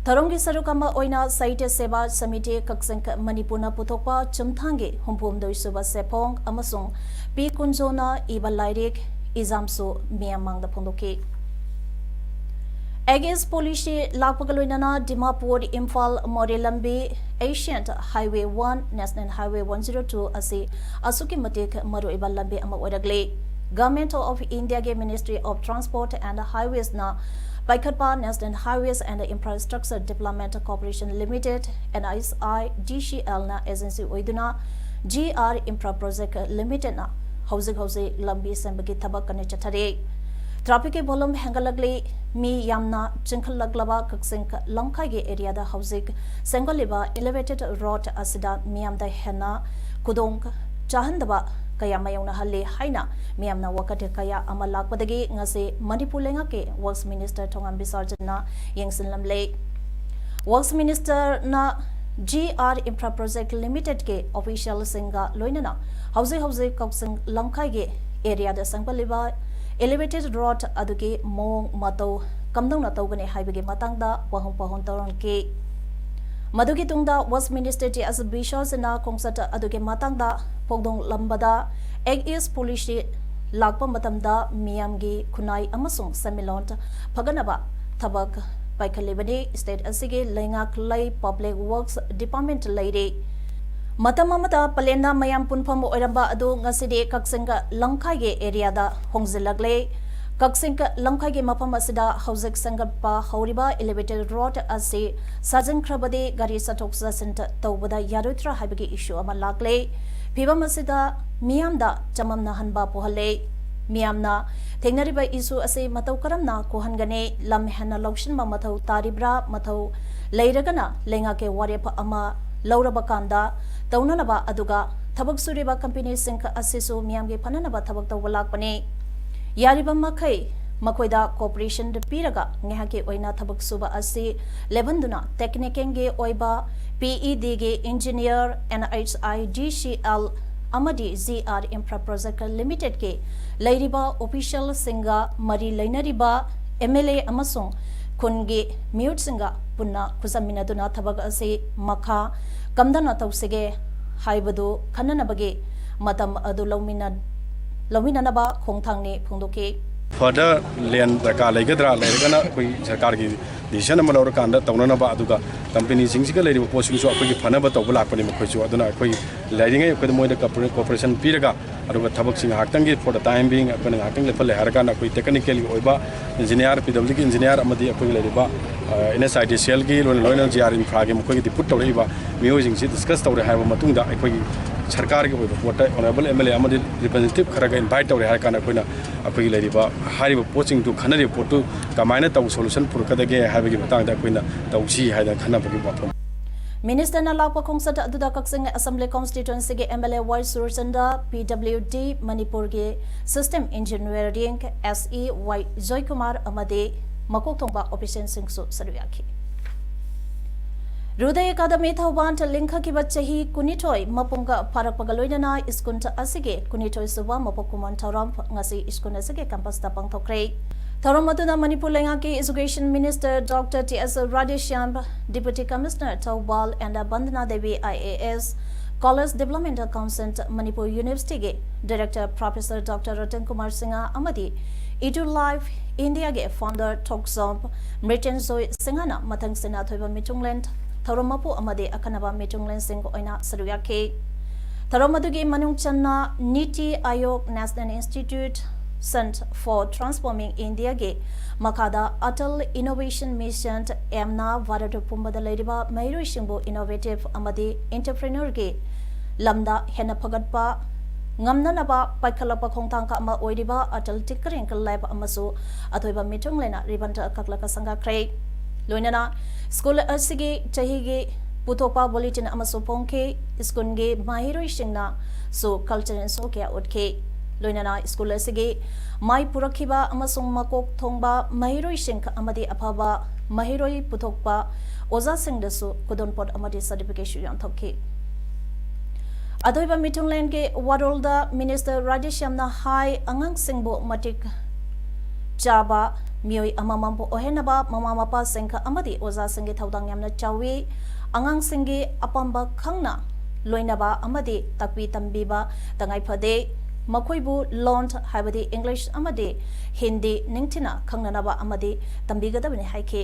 ꯊꯧꯔꯝꯒꯤ ꯁꯔꯨꯛ ꯑꯃ ꯑꯣꯏꯅ ꯁꯥꯍꯤꯇ꯭ꯌ ꯁꯦꯕꯥ ꯁꯃꯤꯇꯤ ꯀꯛꯆꯤꯡ ꯃꯅꯤꯄꯨꯔꯅ ꯄꯨꯊꯣꯛꯄ ꯆꯨꯝꯊꯥꯡꯒꯤ ꯍꯨꯝꯐꯨꯍꯨꯝꯗꯣꯏ ꯁꯨꯕ ꯁꯦꯞꯐꯣꯡ ꯑꯃꯁꯨꯡ ꯄꯤ ꯀꯨꯟꯖꯣꯅ ꯏꯕ ꯂꯥꯏꯔꯤꯛ ꯏꯖꯥꯝꯁꯨ ꯃꯤꯌꯥꯝ ꯃꯥꯡꯗ ꯐꯣꯡꯗꯣꯛꯈꯤ꯫ Act East policy ꯂꯥꯛꯄꯒ ꯂꯣꯏꯅꯅ ꯗꯤꯃꯥꯄꯨꯔ ꯏꯝꯐꯥꯜ ꯃꯣꯔꯦ ꯂꯝꯕꯤ, Ancient Highway one, National Highway one zero two ꯑꯁꯤ ꯑꯁꯨꯛꯀꯤ ꯃꯇꯤꯛ ꯃꯔꯨꯑꯣꯏꯕ ꯂꯝꯕꯤ ꯑꯃ ꯑꯣꯏꯔꯛꯂꯤ꯫ Government of India ꯒꯤ Ministry of Transport and Highways ꯅ ꯄꯥꯏꯈꯠꯄ National Highways and Infrastructure Development Corporation Limited, N H I D C L ꯅ agency ꯑꯣꯏꯗꯨꯅ G R Infra Project Limited ꯅ ꯍꯧꯖꯤꯛ ꯍꯧꯖꯤꯛ ꯂꯝꯕꯤ ꯁꯦꯝꯕꯒꯤ ꯊꯕꯛ ꯀꯟꯅ ꯆꯠꯊꯔꯤ꯫ Traffic ꯀꯤ volume ꯍꯦꯟꯒꯠꯂꯛꯂꯤ꯫ ꯃꯤ ꯌꯥꯝꯅ ꯆꯤꯟꯈꯠꯂꯛꯂꯕ ꯀꯛꯆꯤꯡ ꯂꯝꯈꯥꯏꯒꯤ area ꯗ ꯍꯧꯖꯤꯛ ꯁꯦꯝꯒꯠꯂꯤꯕ elevated road ꯑꯁꯤꯗ ꯃꯤꯌꯥꯝꯗ ꯍꯦꯟꯅ ꯈꯨꯗꯣꯡ ꯆꯥꯍꯟꯗꯕ ꯀꯌꯥ ꯃꯥꯌꯣꯛꯅꯍꯜꯂꯤ ꯍꯥꯏꯅ ꯃꯤꯌꯥꯝꯅ ꯋꯥꯀꯠ ꯀꯌꯥ ꯑꯃ ꯂꯥꯛꯄꯗꯒꯤ ꯉꯁꯤ ꯃꯅꯤꯄꯨꯔ ꯂꯩꯉꯥꯛꯀꯤ Works Minister ꯊꯣꯉꯥꯝ ꯕꯤꯁꯥꯔꯖꯟꯅ ꯌꯦꯡꯁꯤꯟꯂꯝꯂꯦ꯫ Works Minister ꯅ G R Infra Project Limited ꯀꯤ official ꯁꯤꯡꯒ ꯂꯣꯏꯅꯅ ꯍꯧꯖꯤꯛ ꯍꯧꯖꯤꯛ ꯀꯛꯆꯤꯡ ꯂꯝꯈꯥꯏꯒꯤ area ꯗ ꯁꯦꯝꯒꯠꯂꯤꯕ elevated road ꯑꯗꯨꯒꯤ ꯃꯑꯣꯡ ꯃꯇꯧ ꯀꯝꯗꯧꯅ ꯇꯧꯒꯅꯤ ꯍꯥꯏꯕꯒꯤ ꯃꯇꯥꯡꯗ ꯋꯥꯍꯪ ꯄꯥꯎꯍꯪ ꯇꯧꯔꯝꯈꯤ꯫ ꯃꯗꯨꯒꯤ ꯇꯨꯡꯗ Works Minister ꯇꯤ ꯑꯦꯁ ꯕꯤꯁ꯭ꯋꯥꯁꯅ ꯈꯣꯡꯆꯠ ꯑꯗꯨꯒꯤ ꯃꯇꯥꯡꯗ ꯐꯣꯡꯗꯣꯛꯂꯝꯕꯗ, Act East policy ꯂꯥꯛꯄ ꯃꯇꯝꯗ ꯃꯤꯌꯥꯝꯒꯤ ꯈꯨꯟꯅꯥꯏ ꯑꯃꯁꯨꯡ ꯁꯦꯟꯃꯤꯠꯂꯣꯟ ꯐꯒꯠꯅꯕ ꯊꯕꯛ ꯄꯥꯏꯈꯠꯂꯤꯕꯅꯤ꯫ State ꯑꯁꯤꯒꯤ ꯂꯩꯉꯥꯛ ꯂꯩ, Public Works Department ꯂꯩꯔꯤ꯫ ꯃꯇꯝ ꯑꯃꯗ ꯄꯂꯦꯟꯗ ꯃꯌꯥꯝ ꯄꯨꯟꯐꯝ ꯑꯣꯏꯔꯝꯕ ꯑꯗꯨ ꯉꯁꯤꯗꯤ ꯀꯛꯆꯤꯡꯒ ꯂꯝꯈꯥꯏꯒꯤ ꯑꯦꯔꯤꯌꯥꯗ ꯍꯣꯡꯖꯤꯜꯂꯛꯂꯦ꯫ ꯀꯛꯆꯤꯡꯒ ꯂꯝꯈꯥꯏꯒꯤ ꯃꯐꯝ ꯑꯁꯤꯗ ꯍꯧꯖꯤꯛ ꯁꯦꯝꯒꯠꯄ ꯍꯧꯔꯤꯕ ꯏꯂꯤꯚꯦꯇꯦꯠ ꯔꯣꯗ ꯑꯁꯤ ꯁꯥꯖꯤꯟꯈ꯭ꯔꯕꯗꯤ ꯒꯥꯔꯤ ꯆꯠꯊꯣꯛ ꯆꯠꯁꯤꯟ ꯇꯧꯕꯗ ꯌꯥꯔꯣꯏꯗ꯭ꯔꯥ ꯍꯥꯏꯕꯒꯤ ꯏꯁꯨ ꯑꯃ ꯂꯥꯛꯂꯦ꯫ ꯐꯤꯕꯝ ꯑꯁꯤꯗ ꯃꯤꯌꯥꯝꯗ ꯆꯃꯝꯅꯍꯟꯕ ꯄꯣꯛꯍꯜꯂꯦ꯫ ꯃꯤꯌꯥꯝꯅ ꯊꯦꯡꯅꯔꯤꯕ ꯏꯁꯨ ꯑꯁꯤ ꯃꯇꯧ ꯀꯔꯝꯅ ꯀꯣꯛꯍꯟꯒꯅꯤ? ꯂꯝ ꯍꯦꯟꯅ ꯂꯧꯁꯤꯟꯕ ꯃꯊꯧ ꯇꯥꯔꯤꯕ꯭ꯔꯥ? ꯃꯊꯧ ꯂꯩꯔꯒꯅ ꯂꯩꯉꯥꯛꯀꯤ ꯋꯥꯔꯦꯞ ꯑꯃ ꯂꯧꯔꯕ ꯀꯥꯟꯗ ꯇꯧꯅꯅꯕ, ꯑꯗꯨꯒ ꯊꯕꯛ ꯁꯨꯔꯤꯕ ꯀꯝꯄꯦꯅꯤꯁꯤꯡ ꯑꯁꯤꯁꯨ ꯃꯤꯌꯥꯝꯒꯤ ꯐꯅꯅꯕ ꯊꯕꯛ ꯇꯧꯕ ꯂꯥꯛꯄꯅꯤ꯫ ꯌꯥꯔꯤꯕ ꯃꯈꯩ ꯃꯈꯣꯏꯗ ꯀꯣꯑꯣꯄꯔꯦꯁꯟ ꯄꯤꯔꯒ ꯉꯥꯏꯍꯥꯛꯀꯤ ꯑꯣꯏꯅ ꯊꯕꯛ ꯁꯨꯕ ꯑꯁꯤ ꯂꯦꯞꯍꯟꯗꯨꯅ ꯇꯦꯛꯅꯤꯀꯦꯜꯒꯤ ꯑꯣꯏꯕ ꯄꯤ ꯏ ꯗꯤꯒꯤ engineer, N H I D C L ꯑꯃꯗꯤ ꯖꯤ ꯑꯥꯔ ꯏꯟꯐ꯭ꯔꯥ ꯄ꯭ꯔꯣꯖꯦꯛꯇ ꯂꯤꯃꯤꯇꯦꯗꯀꯤ ꯂꯩꯔꯤꯕ ꯑꯣꯐꯤꯁꯤꯌꯦꯜꯁꯤꯡꯒ ꯃꯔꯤ ꯂꯩꯅꯔꯤꯕ ꯑꯦꯝ ꯑꯦꯜ ꯑꯦ ꯑꯃꯁꯨꯡ ꯈꯨꯟꯒꯤ ꯃꯤꯍꯨꯠꯁꯤꯡꯒ ꯄꯨꯟꯅ ꯈꯨꯠꯁꯝꯃꯤꯟꯅꯗꯨꯅ ꯊꯕꯛ ꯑꯁꯤ ꯃꯈꯥ ꯀꯝꯗꯧꯅ ꯇꯧꯁꯤꯒꯦ ꯍꯥꯏꯕꯗꯨ ꯈꯟꯅꯅꯕꯒꯤ ꯃꯇꯝ ꯑꯗꯨ ꯂꯧꯃꯤꯟꯅ-, ꯂꯧꯃꯤꯟꯅꯅꯕ ꯈꯣꯡꯊꯥꯡꯅꯤ ꯐꯣꯡꯗꯣꯛꯈꯤ꯫ ꯐꯔꯗꯔ ꯂꯦꯟ ꯗꯔꯀꯥꯔ ꯂꯩꯒꯗ꯭ꯔꯥ? ꯂꯩꯔꯒꯅ ꯑꯩꯈꯣꯏ ꯁꯔꯀꯥꯔꯒꯤ ꯗꯤꯁꯤꯖꯟ ꯑꯃ ꯂꯧꯔꯀꯥꯟꯗ ꯇꯧꯅꯅꯕ, ꯑꯗꯨꯒ ꯀꯝꯄꯦꯅꯤꯁꯤꯡꯁꯤꯒ ꯂꯩꯔꯤꯕ ꯄꯣꯠꯁꯤꯡꯁꯨ ꯑꯩꯈꯣꯏꯒꯤ ꯐꯅꯕ ꯇꯧꯕ ꯂꯥꯛꯄꯅꯤ ꯃꯈꯣꯏꯁꯨ꯫ ꯑꯗꯨꯅ ꯑꯩꯈꯣꯏ ꯂꯩꯔꯤꯉꯩ ꯑꯩꯈꯣꯏꯗ ꯃꯣꯏꯗ ꯀꯣꯑꯣꯄꯔꯦ-, ꯀꯣꯑꯣꯄꯔꯦꯁꯟ ꯄꯤꯔꯒ, ꯑꯗꯨꯒ ꯊꯕꯛꯁꯤ ꯉꯥꯏꯍꯥꯛꯇꯪꯒꯤ, for the time being, ꯑꯩꯈꯣꯏꯅ ꯉꯥꯏꯍꯥꯛꯇꯪ ꯂꯦꯞꯍꯜꯂꯦ ꯍꯥꯏꯔꯀꯥꯟꯗ ꯑꯩꯈꯣꯏ ꯇꯦꯛꯅꯤꯀꯦꯜꯒꯤ ꯑꯣꯏꯕ ꯏꯟꯖꯤꯅꯤꯌꯥꯔ, ꯄꯤ ꯗꯕ꯭ꯂꯤꯌꯨꯒꯤ ꯏꯟꯖꯤꯅꯤꯌꯥꯔ ꯑꯃꯗꯤ ꯑꯩꯈꯣꯏꯒꯤ ꯂꯩꯔꯤꯕ, ꯑ, ꯑꯦꯟ ꯑꯩꯆ ꯑꯥꯏ ꯗꯤ ꯁꯤ ꯑꯦꯜꯒꯤ, ꯂꯣꯏꯅ, ꯂꯣꯏꯅ ꯖꯤ ꯑꯥꯔ ꯏꯟꯐ꯭ꯔꯥꯒꯤ ꯃꯈꯣꯏꯒꯤ ꯗꯤꯄꯨꯠ ꯇꯧꯔꯛꯏꯕ ꯃꯤꯑꯣꯏꯁꯤꯡꯁꯤ ꯗꯤꯁꯀꯁ ꯇꯧꯔꯦ ꯍꯥꯏꯔꯕ ꯃꯇꯨꯡꯗ ꯑꯩꯈꯣꯏꯒꯤ ꯁꯔꯀꯥꯔꯒꯤ ꯑꯣꯏꯕ ꯄꯣꯠꯇ ꯑꯣꯅꯔꯦꯕꯜ ꯑꯦꯝ ꯑꯦꯜ ꯑꯦ ꯑꯃꯗꯤ ꯔꯤꯄ꯭ꯔꯖꯦꯟꯇꯦꯇꯤꯚ ꯈꯔꯒ ꯏꯟꯚꯥꯏꯠ ꯇꯧꯔꯦ ꯍꯥꯏꯔ ꯀꯥꯟꯗ ꯑꯩꯈꯣꯏꯅ ꯑꯩꯈꯣꯏꯒꯤ ꯂꯩꯔꯤꯕ ꯍꯥꯏꯔꯤꯕ ꯄꯣꯠꯁꯤꯡꯗꯨ ꯈꯟꯅꯔꯤꯕ ꯄꯣꯠꯇꯨ ꯀꯃꯥꯏꯅ ꯇꯧ ꯁꯣꯂꯨꯁꯟ ꯄꯨꯔꯛꯀꯗꯒꯦ ꯍꯥꯏꯕꯒꯤ ꯃꯇꯥꯡꯗ ꯑꯩꯈꯣꯏꯅ ꯇꯧꯁꯤ ꯍꯥꯏꯗꯅ ꯈꯟꯅꯕꯒꯤ ꯋꯥꯐꯝ꯫ ꯃꯤꯅꯤꯁꯇꯔꯅ ꯂꯥꯛꯄ ꯈꯣꯡꯆꯠ ꯑꯗꯨꯗ ꯀꯛꯆꯤꯡ ꯑꯦꯁꯦꯝꯕ꯭ꯂꯤ ꯀꯣꯟꯁꯇꯤꯇ꯭ꯋꯦꯟꯁꯤꯒꯤ ꯑꯦꯝ ꯑꯦꯜ ꯑꯦ ꯋꯥꯏ ꯁꯨꯔꯆꯟꯗ꯭ꯔ, ꯄꯤ ꯗꯕ꯭ꯂꯤꯌꯨ ꯗꯤ ꯃꯅꯤꯄꯨꯔꯒꯤ ꯁꯤꯁꯇꯦꯝ ꯏꯟꯖꯤꯅꯤꯌꯔꯤꯡ ꯑꯦꯁ ꯏ ꯋꯥꯏ ꯖꯣꯏꯀꯨꯃꯥꯔ ꯑꯃꯗꯤ ꯃꯀꯣꯛ ꯊꯣꯡꯕ ꯑꯣꯐꯤꯁꯤꯌꯦꯜꯁꯤꯡꯁꯨ ꯁꯔꯨꯛ ꯌꯥꯈꯤ꯫ ꯍ꯭ꯔꯨꯗꯌ ꯑꯦꯀꯥꯗꯃꯤ ꯊꯧꯕꯥꯜ ꯂꯤꯡꯈꯠꯈꯤꯕ ꯆꯍꯤ ꯀꯨꯟꯅꯤꯊꯣꯏ ꯃꯄꯨꯡ ꯐꯥꯔꯛꯄꯒ ꯂꯣꯏꯅꯅ ꯁ꯭ꯀꯨꯜ ꯑꯁꯤꯒꯤ ꯀꯨꯟꯅꯤꯊꯣꯏ ꯁꯨꯕ ꯃꯄꯣꯛ ꯀꯨꯝꯑꯣꯟ ꯊꯧꯔꯝ ꯉꯁꯤ ꯁ꯭ꯀꯨꯜ ꯑꯁꯤꯒꯤ ꯀꯦꯝꯄꯁꯇ ꯄꯥꯡꯊꯣꯛꯈ꯭ꯔꯦ꯫ ꯊꯧꯔꯝ ꯑꯗꯨꯗ ꯃꯅꯤꯄꯨꯔ ꯂꯩꯉꯥꯛꯀꯤ education minister doctor T S Radheshyam, deputy commissioner Thoubal and Bandana Devi I A S, college developmental council Manipur ꯌꯨꯅꯤꯚꯔꯁꯤꯇꯤꯒꯤ director professor doctor Ratan Kumar Singh ꯑꯃꯗꯤ ꯏꯗꯨ ꯂꯥꯏꯐ ꯏꯟꯗꯤꯌꯥꯒꯤ ꯐꯥꯎꯟꯗꯔ ꯊꯣꯛꯆꯣꯝ ꯃ꯭ꯔꯤꯇ꯭ꯌꯟꯖꯣꯏ ꯁꯤꯡꯍꯅ ꯃꯊꯪꯁꯤꯠꯅ ꯑꯊꯣꯏꯕ ꯃꯤꯊꯨꯡꯂꯦꯟ ꯊꯧꯔꯝ ꯃꯄꯨ ꯑꯃꯗꯤ ꯑꯈꯟꯅꯕ ꯃꯤꯊꯨꯡꯂꯦꯟꯁꯤꯡꯒ ꯑꯣꯏꯅ ꯁꯔꯨꯛ ꯌꯥꯈꯤ꯫ ꯊꯧꯔꯝ ꯑꯗꯨꯒꯤ ꯃꯅꯨꯡ ꯆꯟꯅ ꯅꯤꯇꯤ ꯑꯥꯌꯣꯒ National Institution for Transforming Indiaꯒꯤ ꯃꯈꯥꯗ Atal Innovation Mission ꯑꯦꯝꯅ ꯚꯥꯔꯠ ꯄꯨꯝꯕꯗ ꯂꯩꯔꯤꯕ ꯃꯍꯩꯔꯣꯏꯁꯤꯡꯕꯨ innovative ꯑꯃꯗꯤ entrepreneurꯒꯤ ꯂꯝꯗ ꯍꯦꯟꯅ ꯐꯒꯠꯄ ꯉꯝꯅꯅꯕ ꯄꯥꯏꯈꯠꯂꯛꯄ ꯈꯣꯡꯊꯥꯡ ꯑꯃ ꯑꯣꯏꯔꯤꯕ Atal Tinkering Lab ꯑꯃꯁꯨ ꯑꯊꯣꯏꯕ ꯃꯤꯊꯨꯡꯂꯦꯟꯅ ribbon ꯀꯛꯂꯒ ꯁꯪꯒꯥꯈ꯭ꯔꯦ꯫ ꯂꯣꯏꯅꯅ ꯁ꯭ꯀꯨꯜ ꯑꯁꯤꯒꯤ ꯆꯍꯤꯒꯤ ꯄꯨꯊꯣꯛꯄ bulletin ꯑꯃꯁꯨ ꯐꯣꯡꯈꯤ꯫ ꯁ꯭ꯀꯨꯜꯒꯤ ꯃꯍꯩꯔꯣꯏꯁꯤꯡꯅꯁꯨ cultural show ꯀꯌꯥ ꯎꯠꯈꯤ꯫ ꯂꯣꯏꯅꯅ ꯁ꯭ꯀꯨꯜ ꯑꯁꯤꯒꯤ ꯃꯥꯏ ꯄꯨꯔꯛꯈꯤꯕ ꯑꯃꯁꯨꯡ ꯃꯀꯣꯛ ꯊꯣꯡꯕ ꯃꯍꯩꯔꯣꯏꯁꯤꯡ ꯑꯃꯗꯤ ꯑꯐꯕ ꯃꯍꯩꯔꯣꯏ ꯄꯨꯊꯣꯛꯄ ꯑꯣꯖꯥꯁꯤꯡꯗꯁꯨ ꯈꯨꯗꯣꯜꯄꯣꯠ ꯑꯃꯗꯤ certificate ꯁꯨ ꯌꯥꯟꯊꯣꯛꯈꯤ꯫ ꯑꯊꯣꯏꯕ ꯃꯤꯊꯨꯡꯂꯦꯟꯒꯤ ꯋꯥꯔꯣꯜꯗ Minister ꯔꯥꯙꯦꯁ꯭ꯌꯥꯝꯅ ꯍꯥꯏ, ꯑꯉꯥꯡꯁꯤꯡꯕꯨ ꯃꯇꯤꯛ ꯆꯥꯕ ꯃꯤꯑꯣꯏ ꯑꯃꯃꯝꯕꯨ ꯑꯣꯏꯍꯟꯅꯕ ꯃꯃꯥ ꯃꯄꯥꯁꯤꯡ ꯑꯃꯗꯤ ꯑꯣꯖꯥꯁꯤꯡꯒꯤ ꯊꯧꯗꯥꯡ ꯌꯥꯝꯅ ꯆꯥꯎꯏ꯫ ꯑꯉꯥꯡꯁꯤꯡꯒꯤ ꯑꯄꯥꯝꯕ ꯈꯪꯅ ꯂꯣꯏꯅꯕ ꯑꯃꯗꯤ ꯇꯥꯛꯄꯤ ꯇꯝꯕꯤꯕ ꯇꯉꯥꯏ ꯐꯗꯦ꯫ ꯃꯈꯣꯏꯕꯨ ꯂꯣꯟ ꯍꯥꯏꯕꯗꯤ English ꯑꯃꯗꯤ ꯍꯤꯟꯗꯤ ꯅꯤꯡꯊꯤꯅ ꯈꯪꯅꯅꯕ ꯑꯃꯗꯤ ꯇꯝꯕꯤꯒꯗꯕꯅꯤ ꯍꯥꯏꯈꯤ꯫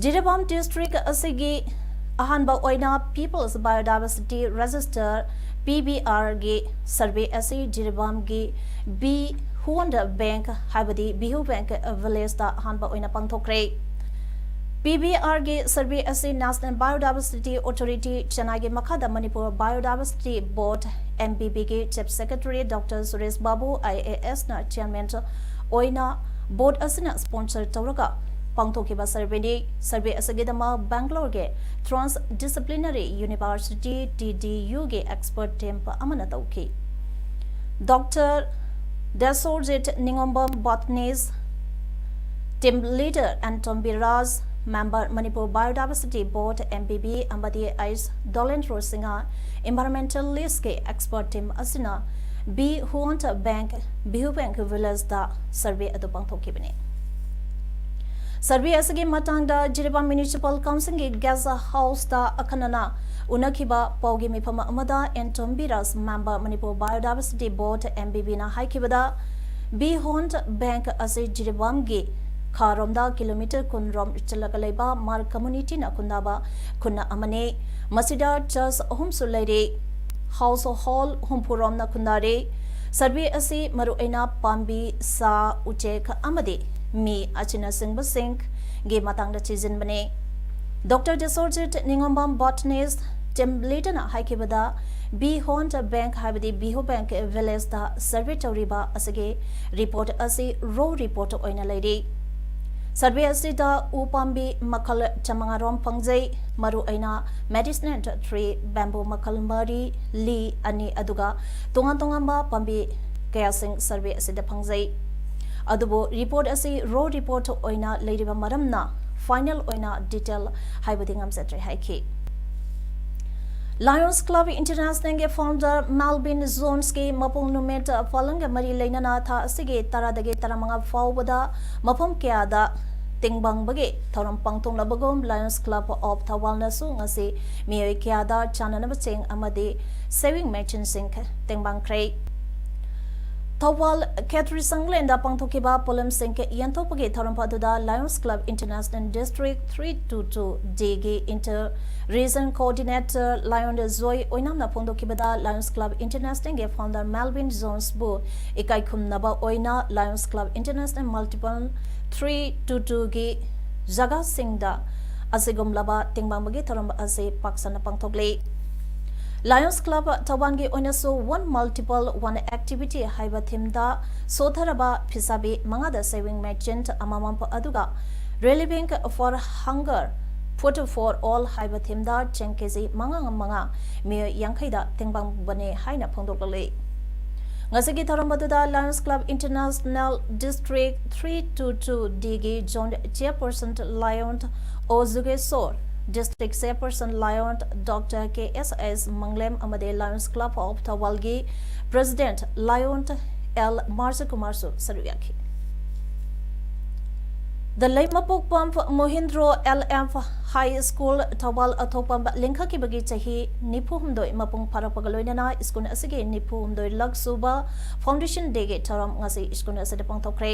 ꯖꯤꯔꯤꯕꯥꯝ district ꯑꯁꯤꯒꯤ ꯑꯍꯥꯟꯕ ꯑꯣꯏꯅ People's Biodiversity Register, P B R ꯒꯤ survey ꯑꯁꯤ ꯖꯤꯔꯤꯕꯥꯝꯒꯤ ꯕꯤ ꯍꯨꯋꯟꯗ ꯕꯦꯡꯛ ꯍꯥꯏꯕꯗꯤ ꯕꯤꯍꯨ ꯕꯦꯡꯛ villageꯇ ꯑꯍꯥꯟꯕ ꯑꯣꯏꯅ ꯄꯥꯡꯊꯣꯛꯈ꯭ꯔꯦ꯫ P B R ꯒꯤ survey ꯑꯁꯤ National Biodiversity Authority, ꯆꯦꯟꯅꯥꯏꯒꯤ ꯃꯈꯥꯗ Manipur Biodiversity Board, M B B ꯒꯤ Chief Secretary Doctor Suresh Babu, I A S ꯅ chairman ꯑꯣꯏꯅ board ꯑꯁꯤꯅ sponsor ꯇꯧꯔꯒ ꯄꯥꯡꯊꯣꯛꯈꯤꯕ surveyꯅꯤ꯫ Survey ꯑꯁꯤꯒꯤꯗꯃꯛ ꯕꯦꯡꯒꯂꯣꯔꯒꯤ Trans Disciplinary University, T D U ꯒꯤ expert team ꯑꯃꯅ ꯇꯧꯈꯤ꯫ Doctor ꯗꯦꯁꯣꯔꯖꯤꯠ ꯅꯤꯉꯣꯝꯕꯝ, botanist, team leader Anton B Raj, member Manipur Biodiversity Board, M B B, ꯑꯃꯗꯤ ꯑꯩꯆ ꯗꯣꯂꯦꯟꯗ꯭ꯔꯣ ꯁꯤꯡꯍ, environmentalist ꯀꯤ expert team ꯑꯁꯤꯅ B ꯍꯨꯋꯟꯗ bank, Bihu bank villageꯇ survey ꯑꯗꯨ ꯄꯥꯡꯊꯣꯛꯈꯤꯕꯅꯤ꯫ Survey ꯑꯁꯤꯒꯤ ꯃꯇꯥꯡꯗ Jiribam Municipal Council ꯒꯤ guest houseꯇ ꯑꯈꯟꯅꯅ ꯎꯅꯈꯤꯕ ꯄꯥꯎꯒꯤ ꯃꯤꯐꯝ ꯑꯃꯗ Anton B Raj, member Manipur Biodiversity Board, M B B ꯅ ꯍꯥꯏꯈꯤꯕꯗ, ꯕꯤ ꯍꯨꯋꯟꯗ ꯕꯦꯡꯛ ꯑꯁꯤ ꯖꯤꯔꯤꯕꯥꯝꯒꯤ ꯈꯥꯔꯣꯝꯗ ꯀꯤꯂꯣꯃꯤꯇꯔ ꯀꯨꯟ ꯔꯣꯝ ꯆꯠꯂꯒ ꯂꯩꯕ ꯃꯥꯔ ꯀꯝꯃ꯭ꯌꯨꯅꯤꯇꯤꯅ ꯈꯨꯟꯗꯥꯕ ꯈꯨꯟ ꯑꯃꯅꯤ꯫ ꯃꯁꯤꯗ ꯆꯔꯆ ꯑꯍꯨꯝꯁꯨ ꯂꯩꯔꯤ꯫ ꯍꯥꯎꯁ ꯍꯣꯜ ꯍꯨꯝꯐꯨ ꯔꯣꯝꯅ ꯈꯨꯟꯗꯥꯔꯤ꯫ ꯁꯔꯚꯦ ꯑꯁꯤ ꯃꯔꯨꯑꯣꯏꯅ ꯄꯥꯝꯕꯤ, ꯁꯥ, ꯎꯆꯦꯛ ꯑꯃꯗꯤ ꯃꯤ ꯑꯁꯤꯅꯆꯤꯡꯕꯁꯤꯡꯒꯤ ꯃꯇꯥꯡꯗ ꯊꯤꯖꯤꯟꯕꯅꯤ꯫ ꯗꯣꯛꯇꯔ ꯗꯤꯁꯣꯔꯖꯤꯠ ꯅꯤꯉꯣꯝꯕꯝ, ꯕꯣꯇꯅꯤꯁ ꯇꯤꯝ ꯂꯤꯗꯔꯅ ꯍꯥꯏꯈꯤꯕꯗ, ꯕꯤ ꯍꯣꯟ ꯕꯦꯡꯛ ꯍꯥꯏꯕꯗꯤ ꯕꯤꯍꯨ ꯕꯦꯡꯛ ꯚꯤꯂꯦꯖꯇ ꯁꯔꯚꯦ ꯇꯧꯔꯤꯕ ꯑꯁꯤꯒꯤ ꯔꯤꯄꯣꯔꯠ ꯑꯁꯤ ꯔꯣ ꯔꯤꯄꯣꯔꯠ ꯑꯣꯏꯅ ꯂꯩꯔꯤ꯫ ꯁꯔꯚꯦ ꯑꯁꯤꯗ ꯎ ꯄꯥꯝꯕꯤ ꯃꯈꯜ ꯆꯥꯃꯉꯥ ꯔꯣꯝ ꯐꯪꯖꯩ꯫ ꯃꯔꯨꯑꯣꯏꯅ ꯃꯦꯗꯤꯁꯤꯅꯦꯜ ꯇ꯭ꯔꯤ ꯕꯦꯝꯕꯨ ꯃꯈꯜ ꯃꯔꯤ, ꯂꯤ ꯑꯅꯤ, ꯑꯗꯨꯒ ꯇꯣꯉꯥꯟ ꯇꯣꯉꯥꯟꯕ ꯄꯥꯝꯕꯤ ꯀꯌꯥꯁꯤꯡ ꯁꯔꯚꯦ ꯑꯁꯤꯗ ꯐꯪꯖꯩ꯫ ꯑꯗꯨꯕꯨ ꯔꯤꯄꯣꯔꯠ ꯑꯁꯤ ꯔꯣ ꯔꯤꯄꯣꯔꯠ ꯑꯣꯏꯅ ꯂꯩꯔꯤꯕ ꯃꯔꯝꯅ ꯐꯥꯏꯅꯦꯜ ꯑꯣꯏꯅ ꯗꯤꯇꯦꯜ ꯍꯥꯏꯕꯗꯤ ꯉꯝꯖꯗ꯭ꯔꯦ ꯍꯥꯏꯈꯤ꯫ ꯂꯥꯌꯣꯟꯁ ꯀ꯭ꯂꯕ ꯏꯟꯇꯔꯅꯦꯁꯅꯦꯜꯒꯤ ꯐꯥꯎꯟꯗꯔ ꯃꯦꯜꯕꯤꯟ ꯖꯣꯟꯁꯀꯤ ꯃꯄꯣꯛ ꯅꯨꯃꯤꯠ ꯄꯥꯂꯟꯒ ꯃꯔꯤ ꯂꯩꯅꯅ ꯊꯥ ꯑꯁꯤꯒꯤ ꯇꯔꯥꯗꯒꯤ ꯇꯔꯥꯃꯉꯥ ꯐꯥꯎꯕꯗ ꯃꯐꯝ ꯀꯌꯥꯗ ꯇꯦꯡꯕꯥꯡꯕꯒꯤ ꯊꯧꯔꯝ ꯄꯥꯡꯊꯣꯛꯅꯕꯒꯨꯝ ꯂꯥꯌꯣꯟꯁ ꯀ꯭ꯂꯕ ꯑꯣꯐ ꯊꯧꯕꯥꯜꯅꯁꯨ ꯉꯁꯤ ꯃꯤꯑꯣꯏ ꯀꯌꯥꯗ ꯆꯥꯅꯅꯕ ꯆꯦꯡ ꯑꯃꯗꯤ ꯁꯦꯚꯤꯡ ꯃꯦꯆꯤꯟꯁꯤꯡ ꯇꯦꯡꯕꯥꯡꯈ꯭ꯔꯦ꯫ ꯊꯧꯕꯥꯜ ꯈꯦꯇ꯭ꯔꯤ ꯁꯪꯂꯦꯟꯗ ꯄꯥꯡꯊꯣꯛꯈꯤꯕ ꯄꯣꯠꯂꯝꯁꯤꯡ ꯌꯦꯟꯊꯣꯛꯄꯒꯤ ꯊꯧꯔꯝ ꯑꯗꯨꯗ lions club international district three two two ꯗꯤꯒꯤ inter region coordinator lion Joy ꯑꯣꯏꯅꯥꯝꯅ ꯐꯣꯡꯗꯣꯛꯈꯤꯕꯗ, ꯂꯥꯌꯣꯟꯁ ꯀ꯭ꯂꯕ ꯏꯟꯇꯔꯅꯦꯁꯅꯦꯜꯒꯤ ꯐꯥꯎꯟꯗꯔ ꯃꯦꯜꯕꯤꯟ ꯖꯣꯟꯁꯕꯨ ꯏꯀꯥꯏ ꯈꯨꯝꯅꯕ ꯑꯣꯏꯅ lions club international multiple three two ꯇꯨꯒꯤ ꯖꯒꯥꯁꯤꯡꯗ ꯑꯁꯤꯒꯨꯝꯂꯕ ꯇꯦꯡꯕꯥꯡꯕꯒꯤ ꯊꯧꯔꯝ ꯑꯁꯤ ꯄꯥꯛ ꯁꯟꯅ ꯄꯥꯡꯊꯣꯛꯂꯤ꯫ ꯂꯥꯌꯣꯟꯁ ꯀ꯭ꯂꯕ ꯊꯧꯕꯥꯜꯒꯤ ꯑꯣꯏꯅꯁꯨ ꯋꯥꯟ ꯃꯜꯇꯤꯄꯜ ꯋꯥꯟ ꯑꯦꯛꯇꯤꯚꯤꯇꯤ ꯍꯥꯏꯕ ꯊꯤꯝꯗ ꯁꯣꯊꯔꯕ ꯐꯤꯁꯥꯕꯤ ꯃꯉꯥꯗ ꯁꯦꯚꯤꯡ ꯃꯦꯆꯤꯟ ꯑꯃꯃꯝ ꯑꯗꯨꯒ ꯔꯤꯂꯤꯚꯤꯡ ꯐꯣꯔ ꯍꯪꯒꯔ ꯐꯨꯗ ꯐꯣꯔ ꯑꯣꯜ ꯍꯥꯏꯕ ꯊꯤꯝꯗ ꯆꯦꯡ ꯀꯦꯖꯤ ꯃꯉꯥ ꯃꯉꯥ ꯃꯤꯑꯣꯏ ꯌꯥꯡꯈꯩꯗ ꯇꯦꯡꯕꯥꯡꯕꯅꯤ ꯍꯥꯏꯅ ꯐꯣꯡꯗꯣꯛꯂꯛꯂꯤ꯫ ꯉꯁꯤꯒꯤ ꯊꯧꯔꯝ ꯑꯗꯨꯗ lions club international district three two two ꯗꯤꯒꯤ zone chairperson lion O Jugeshor, district chairperson lion doctor K S S Manglem ꯑꯃꯗꯤ ꯂꯥꯌꯣꯟꯁ ꯀ꯭ꯂꯕ ꯑꯣꯐ ꯊꯧꯕꯥꯜꯒꯤ ꯄ꯭ꯔꯦꯁꯤꯗꯦꯟꯠ ꯂꯥꯌꯣꯟ ꯑꯦꯜ ꯃꯥꯔꯖꯀꯨꯃꯥꯔꯁꯨ ꯁꯔꯨꯛ ꯌꯥꯈꯤ꯫ ꯗ Leimapokpam Mohindro L F high school Thoubal ꯑꯊꯣꯛꯄꯝ ꯂꯤꯡꯈꯠꯈꯤꯕꯒꯤ ꯆꯍꯤ ꯅꯤꯐꯨ ꯍꯨꯝꯗꯣꯏ ꯃꯄꯨꯡ ꯐꯥꯔꯛꯄꯒ ꯂꯣꯏꯅꯅ ꯁ꯭ꯀꯨꯜ ꯑꯁꯤꯒꯤ ꯅꯤꯐꯨ ꯍꯨꯝꯗꯣꯏ ꯂꯛ ꯁꯨꯕ ꯐꯥꯎꯟꯗꯦꯁꯟ ꯗꯦꯒꯤ ꯊꯧꯔꯝ ꯉꯁꯤ ꯁ꯭ꯀꯨꯜ ꯑꯁꯤꯗ ꯄꯥꯡꯊꯣꯛꯈ꯭ꯔꯦ꯫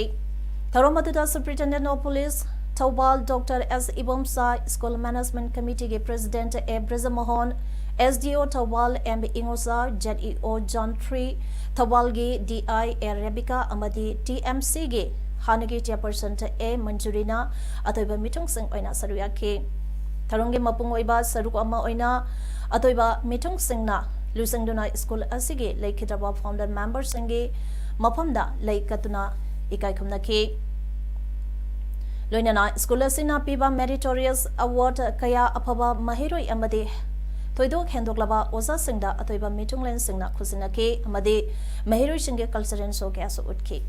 ꯊꯧꯔꯝ ꯑꯗꯨꯗ Superintendent of Police Thoubal Doctor S Ibomcha, School Management Committeeꯒꯤ President A Brajmohan, S D O Thoubal M Ingocha, Z E O zone three ꯊꯧꯕꯥꯜꯒꯤ D I A ꯔꯦꯕꯤꯀꯥ ꯑꯃꯗꯤ T M Cꯒꯤ ꯍꯥꯟꯅꯒꯤ Chairperson A ꯃꯟꯖꯨꯔꯤꯅ ꯑꯇꯣꯏꯕ ꯃꯤꯊꯨꯡꯁꯤꯡ ꯑꯣꯏꯅ ꯁꯔꯨꯛ ꯌꯥꯈꯤ꯫ ꯊꯧꯔꯝꯒꯤ ꯃꯄꯨꯡ ꯑꯣꯏꯕ ꯁꯔꯨꯛ ꯑꯃ ꯑꯣꯏꯅ ꯑꯇꯣꯏꯕ ꯃꯤꯊꯨꯡꯁꯤꯡꯅ ꯂꯨꯆꯤꯡꯗꯨꯅ school ꯑꯁꯤꯒꯤ ꯂꯩꯈꯤꯗ꯭ꯔꯕ founder memberꯁꯤꯡꯒꯤ ꯃꯐꯝꯗ ꯂꯩ ꯀꯠꯇꯨꯅ ꯏꯀꯥꯏ ꯈꯨꯝꯅꯈꯤ꯫ ꯂꯣꯏꯅꯅ school ꯑꯁꯤꯅ ꯄꯤꯕ meritorious award ꯀꯌꯥ ꯑꯐꯕ ꯃꯍꯩꯔꯣꯏ ꯑꯃꯗꯤ ꯊꯣꯏꯗꯣꯛ ꯍꯦꯟꯗꯣꯛꯂꯕ ꯑꯣꯖꯥꯁꯤꯡꯗ ꯑꯇꯣꯏꯕ ꯃꯤꯊꯨꯡꯂꯦꯟꯁꯤꯡꯅ ꯈꯨꯠꯁꯤꯟꯅꯈꯤ ꯑꯃꯗꯤ ꯃꯍꯩꯔꯣꯏꯁꯤꯡꯒꯤ cultural show ꯀꯌꯥꯁꯨ ꯎꯠꯈꯤ꯫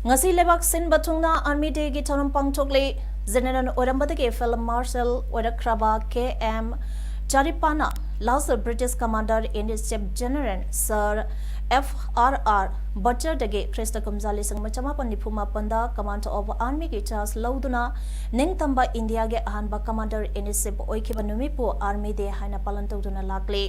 ꯉꯁꯤ ꯂꯩꯕꯥꯛ ꯁꯤꯟꯕ ꯊꯨꯡꯅ Army Dayꯒꯤ ꯊꯧꯔꯝ ꯄꯥꯡꯊꯣꯛꯂꯤ꯫ General ꯑꯣꯏꯔꯝꯕꯗꯒꯤ Field Marshal ꯑꯣꯏꯔꯛꯈ꯭ꯔꯕ K M ꯆꯥꯔꯤꯄꯥꯅ last British Commander in Chief General Sir F R R Butlerꯗꯒꯤ ꯈ꯭ꯔꯤꯁꯇ ꯀꯨꯝꯖꯥ ꯂꯤꯁꯤꯡ ꯑꯃ ꯆꯃꯥꯄꯟ ꯅꯤꯐꯨ ꯃꯥꯄꯟꯗ Command of Armyꯒꯤ charge ꯂꯧꯗꯨꯅ ꯅꯤꯡꯇꯝꯕ ꯏꯟꯗꯤꯌꯥꯒꯤ ꯑꯍꯥꯟꯕ Commander in Chief ꯑꯣꯏꯈꯤꯕ ꯅꯨꯃꯤꯠꯄꯨ Army Day ꯍꯥꯏꯅ ꯄꯥꯂꯟ ꯇꯧꯗꯨꯅ ꯂꯥꯛꯂꯤ꯫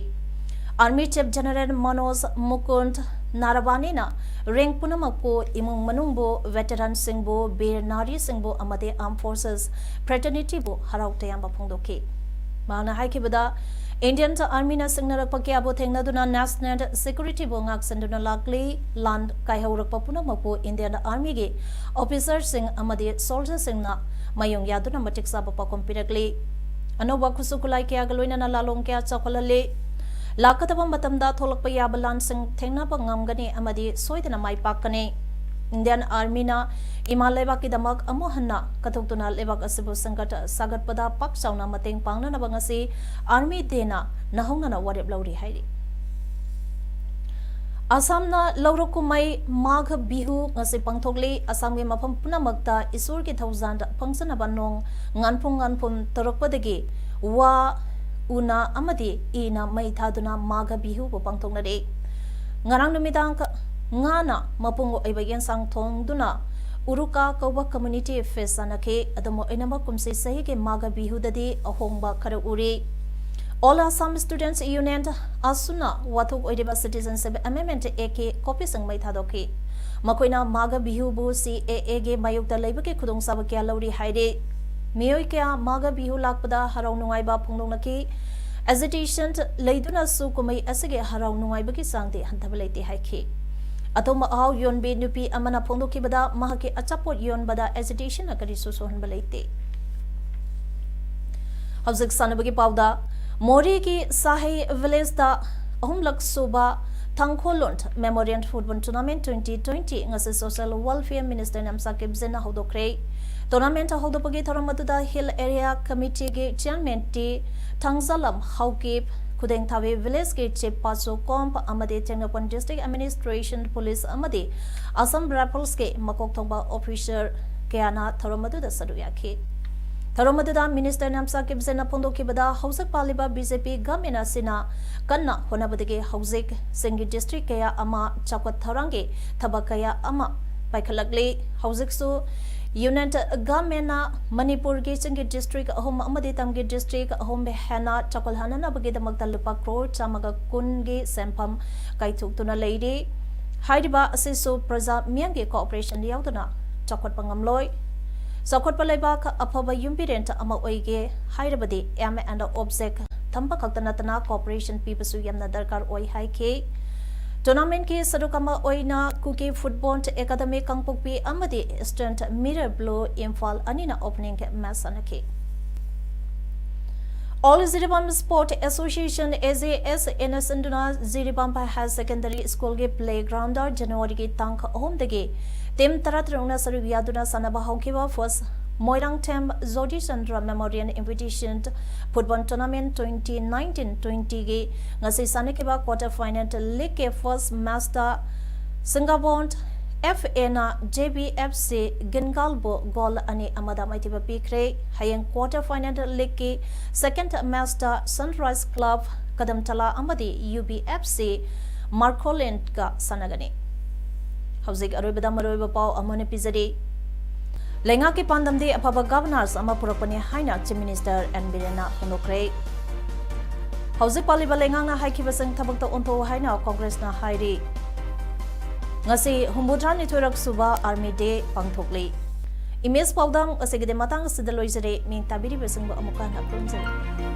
Army Chief General Manoj ꯃꯨꯀꯨꯟꯗ ꯅꯥꯔꯕꯥꯅꯤꯅ rank ꯄꯨꯝꯅꯃꯛꯄꯨ, ꯏꯃꯨꯡ ꯃꯅꯨꯡꯕꯨ, veteranꯁꯤꯡꯕꯨ, ꯕꯤꯔ ꯅꯥꯔꯤꯁꯤꯡꯕꯨ ꯑꯃꯗꯤ Armed Forces fraternityꯕꯨ ꯍꯔꯥꯎ ꯇꯌꯥꯝꯕ ꯐꯣꯡꯗꯣꯛꯈꯤ꯫ ꯃꯍꯥꯛꯅ ꯍꯥꯏꯈꯤꯕꯗ, Indian Armyꯅ ꯁꯤꯡꯅꯔꯛꯄ ꯀꯌꯥꯕꯨ ꯊꯦꯡꯅꯗꯨꯅ national securityꯕꯨ ꯉꯥꯛꯁꯦꯟꯗꯨꯅ ꯂꯥꯛꯂꯤ꯫ ꯂꯥꯟ ꯀꯥꯏꯍꯧꯔꯛꯄ ꯄꯨꯝꯅꯃꯛꯄꯨ Indian Armyꯒꯤ officerꯁꯤꯡ ꯑꯃꯗꯤ soldierꯁꯤꯡꯅ ꯃꯥꯌꯣꯡ ꯌꯥꯗꯨꯅ ꯃꯇꯤꯛ ꯆꯥꯕ ꯄꯥꯎꯈꯨꯝ ꯄꯤꯔꯛꯂꯤ꯫ ꯑꯅꯧꯕ ꯈꯨꯠꯁꯨ ꯈꯨꯠꯂꯥꯏ ꯀꯌꯥꯒ ꯂꯣꯏꯅꯅ ꯂꯥꯂꯣꯡ ꯀꯌꯥ ꯆꯥꯎꯈꯠꯍꯜꯂꯤ꯫ ꯂꯥꯛꯀꯗꯕ ꯃꯇꯝꯗ ꯊꯣꯛꯂꯛꯄ ꯌꯥꯕ ꯂꯥꯟꯁꯤꯡ ꯊꯦꯡꯅꯕ ꯉꯝꯒꯅꯤ ꯑꯃꯗꯤ ꯁꯣꯏꯗꯅ ꯃꯥꯏ ꯄꯥꯛꯀꯅꯤ꯫ Indian Armyꯅ ꯏꯃꯥ ꯂꯩꯕꯥꯛꯀꯤꯗꯃꯛ ꯑꯃꯨꯛ ꯍꯟꯅ ꯀꯠꯊꯣꯛꯇꯨꯅ ꯂꯩꯕꯥꯛ ꯑꯁꯤꯕꯨ ꯁꯦꯝꯒꯠ ꯁꯥꯒꯠꯄꯗ ꯄꯥꯛ ꯆꯥꯎꯅ ꯃꯇꯦꯡ ꯄꯥꯡꯅꯅꯕ ꯉꯁꯤ Army Dayꯅ ꯅꯧꯍꯧꯅꯅ ꯋꯥꯔꯦꯞ ꯂꯧꯔꯤ ꯍꯥꯏꯔꯤ꯫ ꯑꯁꯥꯝꯅ ꯂꯧꯔꯣꯛ ꯀꯨꯝꯍꯩ ꯃꯥꯘ ꯕꯤꯍꯨ ꯉꯁꯤ ꯄꯥꯡꯊꯣꯛꯂꯤ꯫ ꯑꯁꯥꯝꯒꯤ ꯃꯐꯝ ꯄꯨꯝꯅꯃꯛꯇ ꯏꯁꯣꯔꯒꯤ ꯊꯧꯖꯥꯜꯗ ꯐꯪꯖꯅꯕ ꯅꯣꯡ ꯉꯥꯟꯐꯨꯝ ꯉꯥꯟꯐꯨꯝ ꯇꯧꯔꯛꯄꯗꯒꯤ ꯋꯥ, ꯎꯅ ꯑꯃꯗꯤ ꯏꯅ ꯃꯩ ꯊꯥꯗꯨꯅ ꯃꯥꯘ ꯕꯤꯍꯨꯕꯨ ꯄꯥꯡꯊꯣꯛꯅꯔꯤ꯫ ꯉꯔꯥꯡ ꯅꯨꯃꯤꯗꯥꯡ ꯉꯥꯅ ꯃꯄꯨꯡ ꯑꯣꯏꯕ ꯌꯦꯟꯁꯥꯡ ꯊꯣꯡꯗꯨꯅ ꯎꯔꯨꯀꯥ ꯀꯧꯕ community feast ꯆꯥꯅꯈꯤ꯫ ꯑꯗꯨꯝ ꯑꯣꯏꯅꯃꯛ, ꯀꯨꯝꯁꯤ ꯆꯍꯤꯒꯤ ꯃꯥꯘ ꯕꯤꯍꯨꯗꯗꯤ ꯑꯍꯣꯡꯕ ꯈꯔ ꯎꯔꯤ꯫ All Assam Students Union, ꯑꯁꯨꯅ ꯋꯥꯊꯣꯛ ꯑꯣꯏꯔꯤꯕ Citizenship Amendment Act ꯀꯤ copy ꯁꯤꯡ ꯃꯩ ꯊꯥꯗꯣꯛꯈꯤ꯫ ꯃꯈꯣꯏꯅ ꯃꯥꯒ ꯕꯤꯍꯨꯕꯨ C A A ꯒꯤ ꯃꯥꯌꯣꯛꯇ ꯂꯩꯕꯒꯤ ꯈꯨꯗꯣꯡꯆꯥꯕ ꯀꯌꯥ ꯂꯧꯔꯤ ꯍꯥꯏꯔꯤ꯫ ꯃꯤꯑꯣꯏ ꯀꯌꯥ ꯃꯥꯒ ꯕꯤꯍꯨ ꯂꯥꯛꯄꯗ ꯍꯔꯥꯎ ꯅꯨꯡꯉꯥꯏꯕ ꯐꯣꯡꯗꯣꯛꯅꯈꯤ꯫ Agitation ꯂꯩꯗꯨꯅꯁꯨ ꯀꯨꯝꯍꯩ ꯑꯁꯤꯒꯤ ꯍꯔꯥꯎ ꯅꯨꯡꯉꯥꯏꯕꯒꯤ ꯆꯥꯡꯗꯤ ꯍꯟꯊꯕ ꯂꯩꯇꯦ ꯍꯥꯏꯈꯤ꯫ ꯑꯊꯨꯝ ꯑꯍꯥꯎ ꯌꯣꯟꯕꯤ ꯅꯨꯄꯤ ꯑꯃꯅ ꯐꯣꯡꯗꯣꯛꯈꯤꯕꯗ, ꯃꯍꯥꯛꯀꯤ ꯑꯆꯥꯄꯣꯠ ꯌꯣꯟꯕꯗ agitation ꯅ ꯀꯔꯤꯁꯨ ꯁꯣꯛꯍꯟꯕ ꯂꯩꯇꯦ꯫ ꯍꯧꯖꯤꯛ ꯁꯥꯟꯅꯕꯒꯤ ꯄꯥꯎꯗ, ꯃꯣꯔꯦꯒꯤ ꯁꯥꯍꯩ village ꯇ ꯑꯍꯨꯝꯂꯛ ꯁꯨꯕ ꯊꯥꯡꯈꯣꯂꯣꯟ Memorial Football Tournament twenty twenty ꯉꯁꯤ Social Welfare Minister Nemcha ꯀꯤꯞꯖꯦꯟꯅ ꯍꯧꯗꯣꯛꯈ꯭ꯔꯦ꯫ Tournament ꯍꯧꯗꯣꯛꯄꯒꯤ ꯊꯧꯔꯝ ꯑꯗꯨꯗ Hill Area Committee ꯒꯤ Chairman ꯇꯤ ꯊꯥꯡꯖꯥꯂꯝ ꯍꯥꯎꯀꯤꯞ, ꯈꯨꯗꯦꯡꯊꯥꯕꯤ village ꯀꯤ Chief ꯄꯥꯆꯣ ꯀꯣꯝ ꯑꯃꯗꯤ ꯇꯦꯡꯅꯧꯄꯜ District Administration, Police ꯑꯃꯗꯤ Assam Rifles ꯀꯤ ꯃꯀꯣꯛ ꯊꯣꯡꯕ officer ꯀꯌꯥꯅ ꯊꯧꯔꯝ ꯑꯗꯨꯗ ꯁꯔꯨꯛ ꯌꯥꯈꯤ꯫ ꯊꯧꯔꯝ ꯑꯗꯨꯗ Minister ꯅꯦꯝꯆꯥ ꯀꯤꯞꯖꯦꯟꯅ ꯐꯣꯡꯗꯣꯛꯈꯤꯕꯗ, ꯍꯧꯖꯤꯛ ꯄꯥꯜꯂꯤꯕ B J P government ꯑꯁꯤꯅ ꯀꯟꯅ ꯍꯣꯠꯅꯕꯗꯒꯤ ꯍꯧꯖꯤꯛ ꯆꯤꯡꯒꯤ district ꯀꯌꯥ ꯑꯃ ꯆꯥꯎꯈꯠ ꯊꯧꯔꯥꯡꯒꯤ ꯊꯕꯛ ꯀꯌꯥ ꯑꯃ ꯄꯥꯏꯈꯠꯂꯛꯂꯤ꯫ ꯍꯧꯖꯤꯛꯁꯨ Union Government ꯅ ꯃꯅꯤꯄꯨꯔꯒꯤ ꯆꯤꯡꯒꯤ district ꯑꯍꯨꯝ ꯑꯃꯗꯤ ꯇꯝꯒꯤ district ꯑꯍꯨꯝ ꯍꯦꯟꯅ ꯆꯥꯎꯈꯠꯍꯟꯅꯕꯒꯤꯗꯃꯛꯇ ꯂꯨꯄꯥ ꯀ꯭ꯔꯣꯔ ꯆꯥꯝꯃꯒ ꯀꯨꯟꯒꯤ ꯁꯦꯟꯐꯝ ꯀꯥꯏꯊꯣꯛꯇꯨꯅ ꯂꯩꯔꯤ꯫ ꯍꯥꯏꯔꯤꯕ ꯑꯁꯤꯁꯨ ꯄ꯭ꯔꯖꯥ ꯃꯤꯌꯥꯝꯒꯤ cooperation ꯌꯥꯎꯗꯅ ꯆꯥꯎꯈꯠꯄ ꯉꯝꯂꯣꯏ꯫ ꯆꯥꯎꯈꯠꯄ ꯂꯩꯕꯥꯛ ꯑꯐꯕ ꯌꯨꯝꯕꯤꯔꯦꯟ ꯑꯃ ꯑꯣꯏꯒꯦ ꯍꯥꯏꯔꯕꯗꯤ aim and object ꯊꯝꯕ ꯈꯛꯇ ꯅꯠꯇꯅ cooperation ꯄꯤꯕꯁꯨ ꯌꯥꯝꯅ ꯗꯔꯀꯥꯔ ꯑꯣꯏ ꯍꯥꯏꯈꯤ꯫ Tournament ꯀꯤ ꯁꯔꯨꯛ ꯑꯃ ꯑꯣꯏꯅ Kuki Football Academy ꯀꯥꯡꯄꯣꯛꯄꯤ ꯑꯃꯗꯤ Eastern Mirror Blue ꯏꯝꯐꯥꯜ ꯑꯅꯤꯅ opening match ꯁꯥꯟꯅꯈꯤ꯫ All Jiribam Sport Association, A J S, ꯅ ꯁꯤꯟꯗꯨꯅ ꯖꯤꯔꯤꯕꯥꯝ Higher Secondary School ꯒꯤ playground ꯗ January ꯒꯤ ꯇꯥꯡ ꯑꯍꯨꯝꯗꯒꯤ team ꯇꯔꯥꯇꯔꯨꯛꯅ ꯁꯔꯨꯛ ꯌꯥꯗꯨꯅ ꯁꯥꯟꯅꯕ ꯍꯧꯈꯤꯕ First Moirangthem ꯖꯣꯗꯤ Chandra Memorial Invitation Football Tournament twenty nineteen twenty ꯒꯤ ꯉꯁꯤ ꯁꯥꯟꯅꯈꯤꯕ quarter final league ꯀꯤ first match ꯇ ꯁꯤꯡꯒꯥꯕꯣꯟ F A ꯅ J B F C ꯒꯤꯟꯒꯥꯜꯕꯨ goal ꯑꯅꯤ ꯑꯃꯗ ꯃꯥꯏꯊꯤꯕ ꯄꯤꯈ꯭ꯔꯦ꯫ ꯍꯌꯦꯡ quarter final league ꯀꯤ second match ꯇ Sunrise Club ꯀꯗꯝꯇꯂꯥ ꯑꯃꯗꯤ U B F C ꯃꯥꯔꯀꯣꯂꯦꯟꯒ ꯁꯥꯟꯅꯒꯅꯤ꯫ ꯍꯧꯖꯤꯛ ꯑꯔꯣꯏꯕꯗ ꯃꯔꯨꯑꯣꯏꯕ ꯄꯥꯎ ꯑꯃꯨꯛ ꯍꯟꯅ ꯄꯤꯖꯔꯤ꯫ ꯂꯩꯉꯥꯛꯀꯤ ꯄꯥꯟꯗꯝꯗꯤ ꯑꯐꯕ governance ꯑꯃ ꯄꯨꯔꯛꯄꯅꯤ ꯍꯥꯏꯅ Chief Minister N ꯕꯤꯔꯦꯟꯅ ꯐꯣꯡꯗꯣꯛꯈ꯭ꯔꯦ꯫ ꯍꯧꯖꯤꯛ ꯄꯥꯜꯂꯤꯕ ꯂꯩꯉꯥꯛꯅ ꯍꯥꯏꯈꯤꯕꯁꯤꯡ ꯊꯕꯛꯇ ꯑꯣꯟꯊꯣꯛꯎ ꯍꯥꯏꯅ ꯀꯣꯡꯒ꯭ꯔꯦꯁꯅ ꯍꯥꯏꯔꯤ꯫ ꯉꯁꯤ ꯍꯨꯝꯐꯨꯇꯔꯥꯅꯤꯊꯣꯏꯔꯛ ꯁꯨꯕ Army Day ꯄꯥꯡꯊꯣꯛꯂꯤ꯫ Image ꯄꯥꯎꯗꯝ ꯑꯁꯤꯒꯤꯗꯤ ꯃꯇꯥꯡ ꯑꯁꯤꯗ ꯂꯣꯏꯖꯔꯦ꯫ ꯃꯤ ꯇꯥꯕꯤꯔꯤꯕꯁꯤꯡꯕꯨ ꯑꯃꯨꯛꯀ ꯍꯟꯅ ꯈꯨꯔꯨꯝꯖꯔꯤ꯫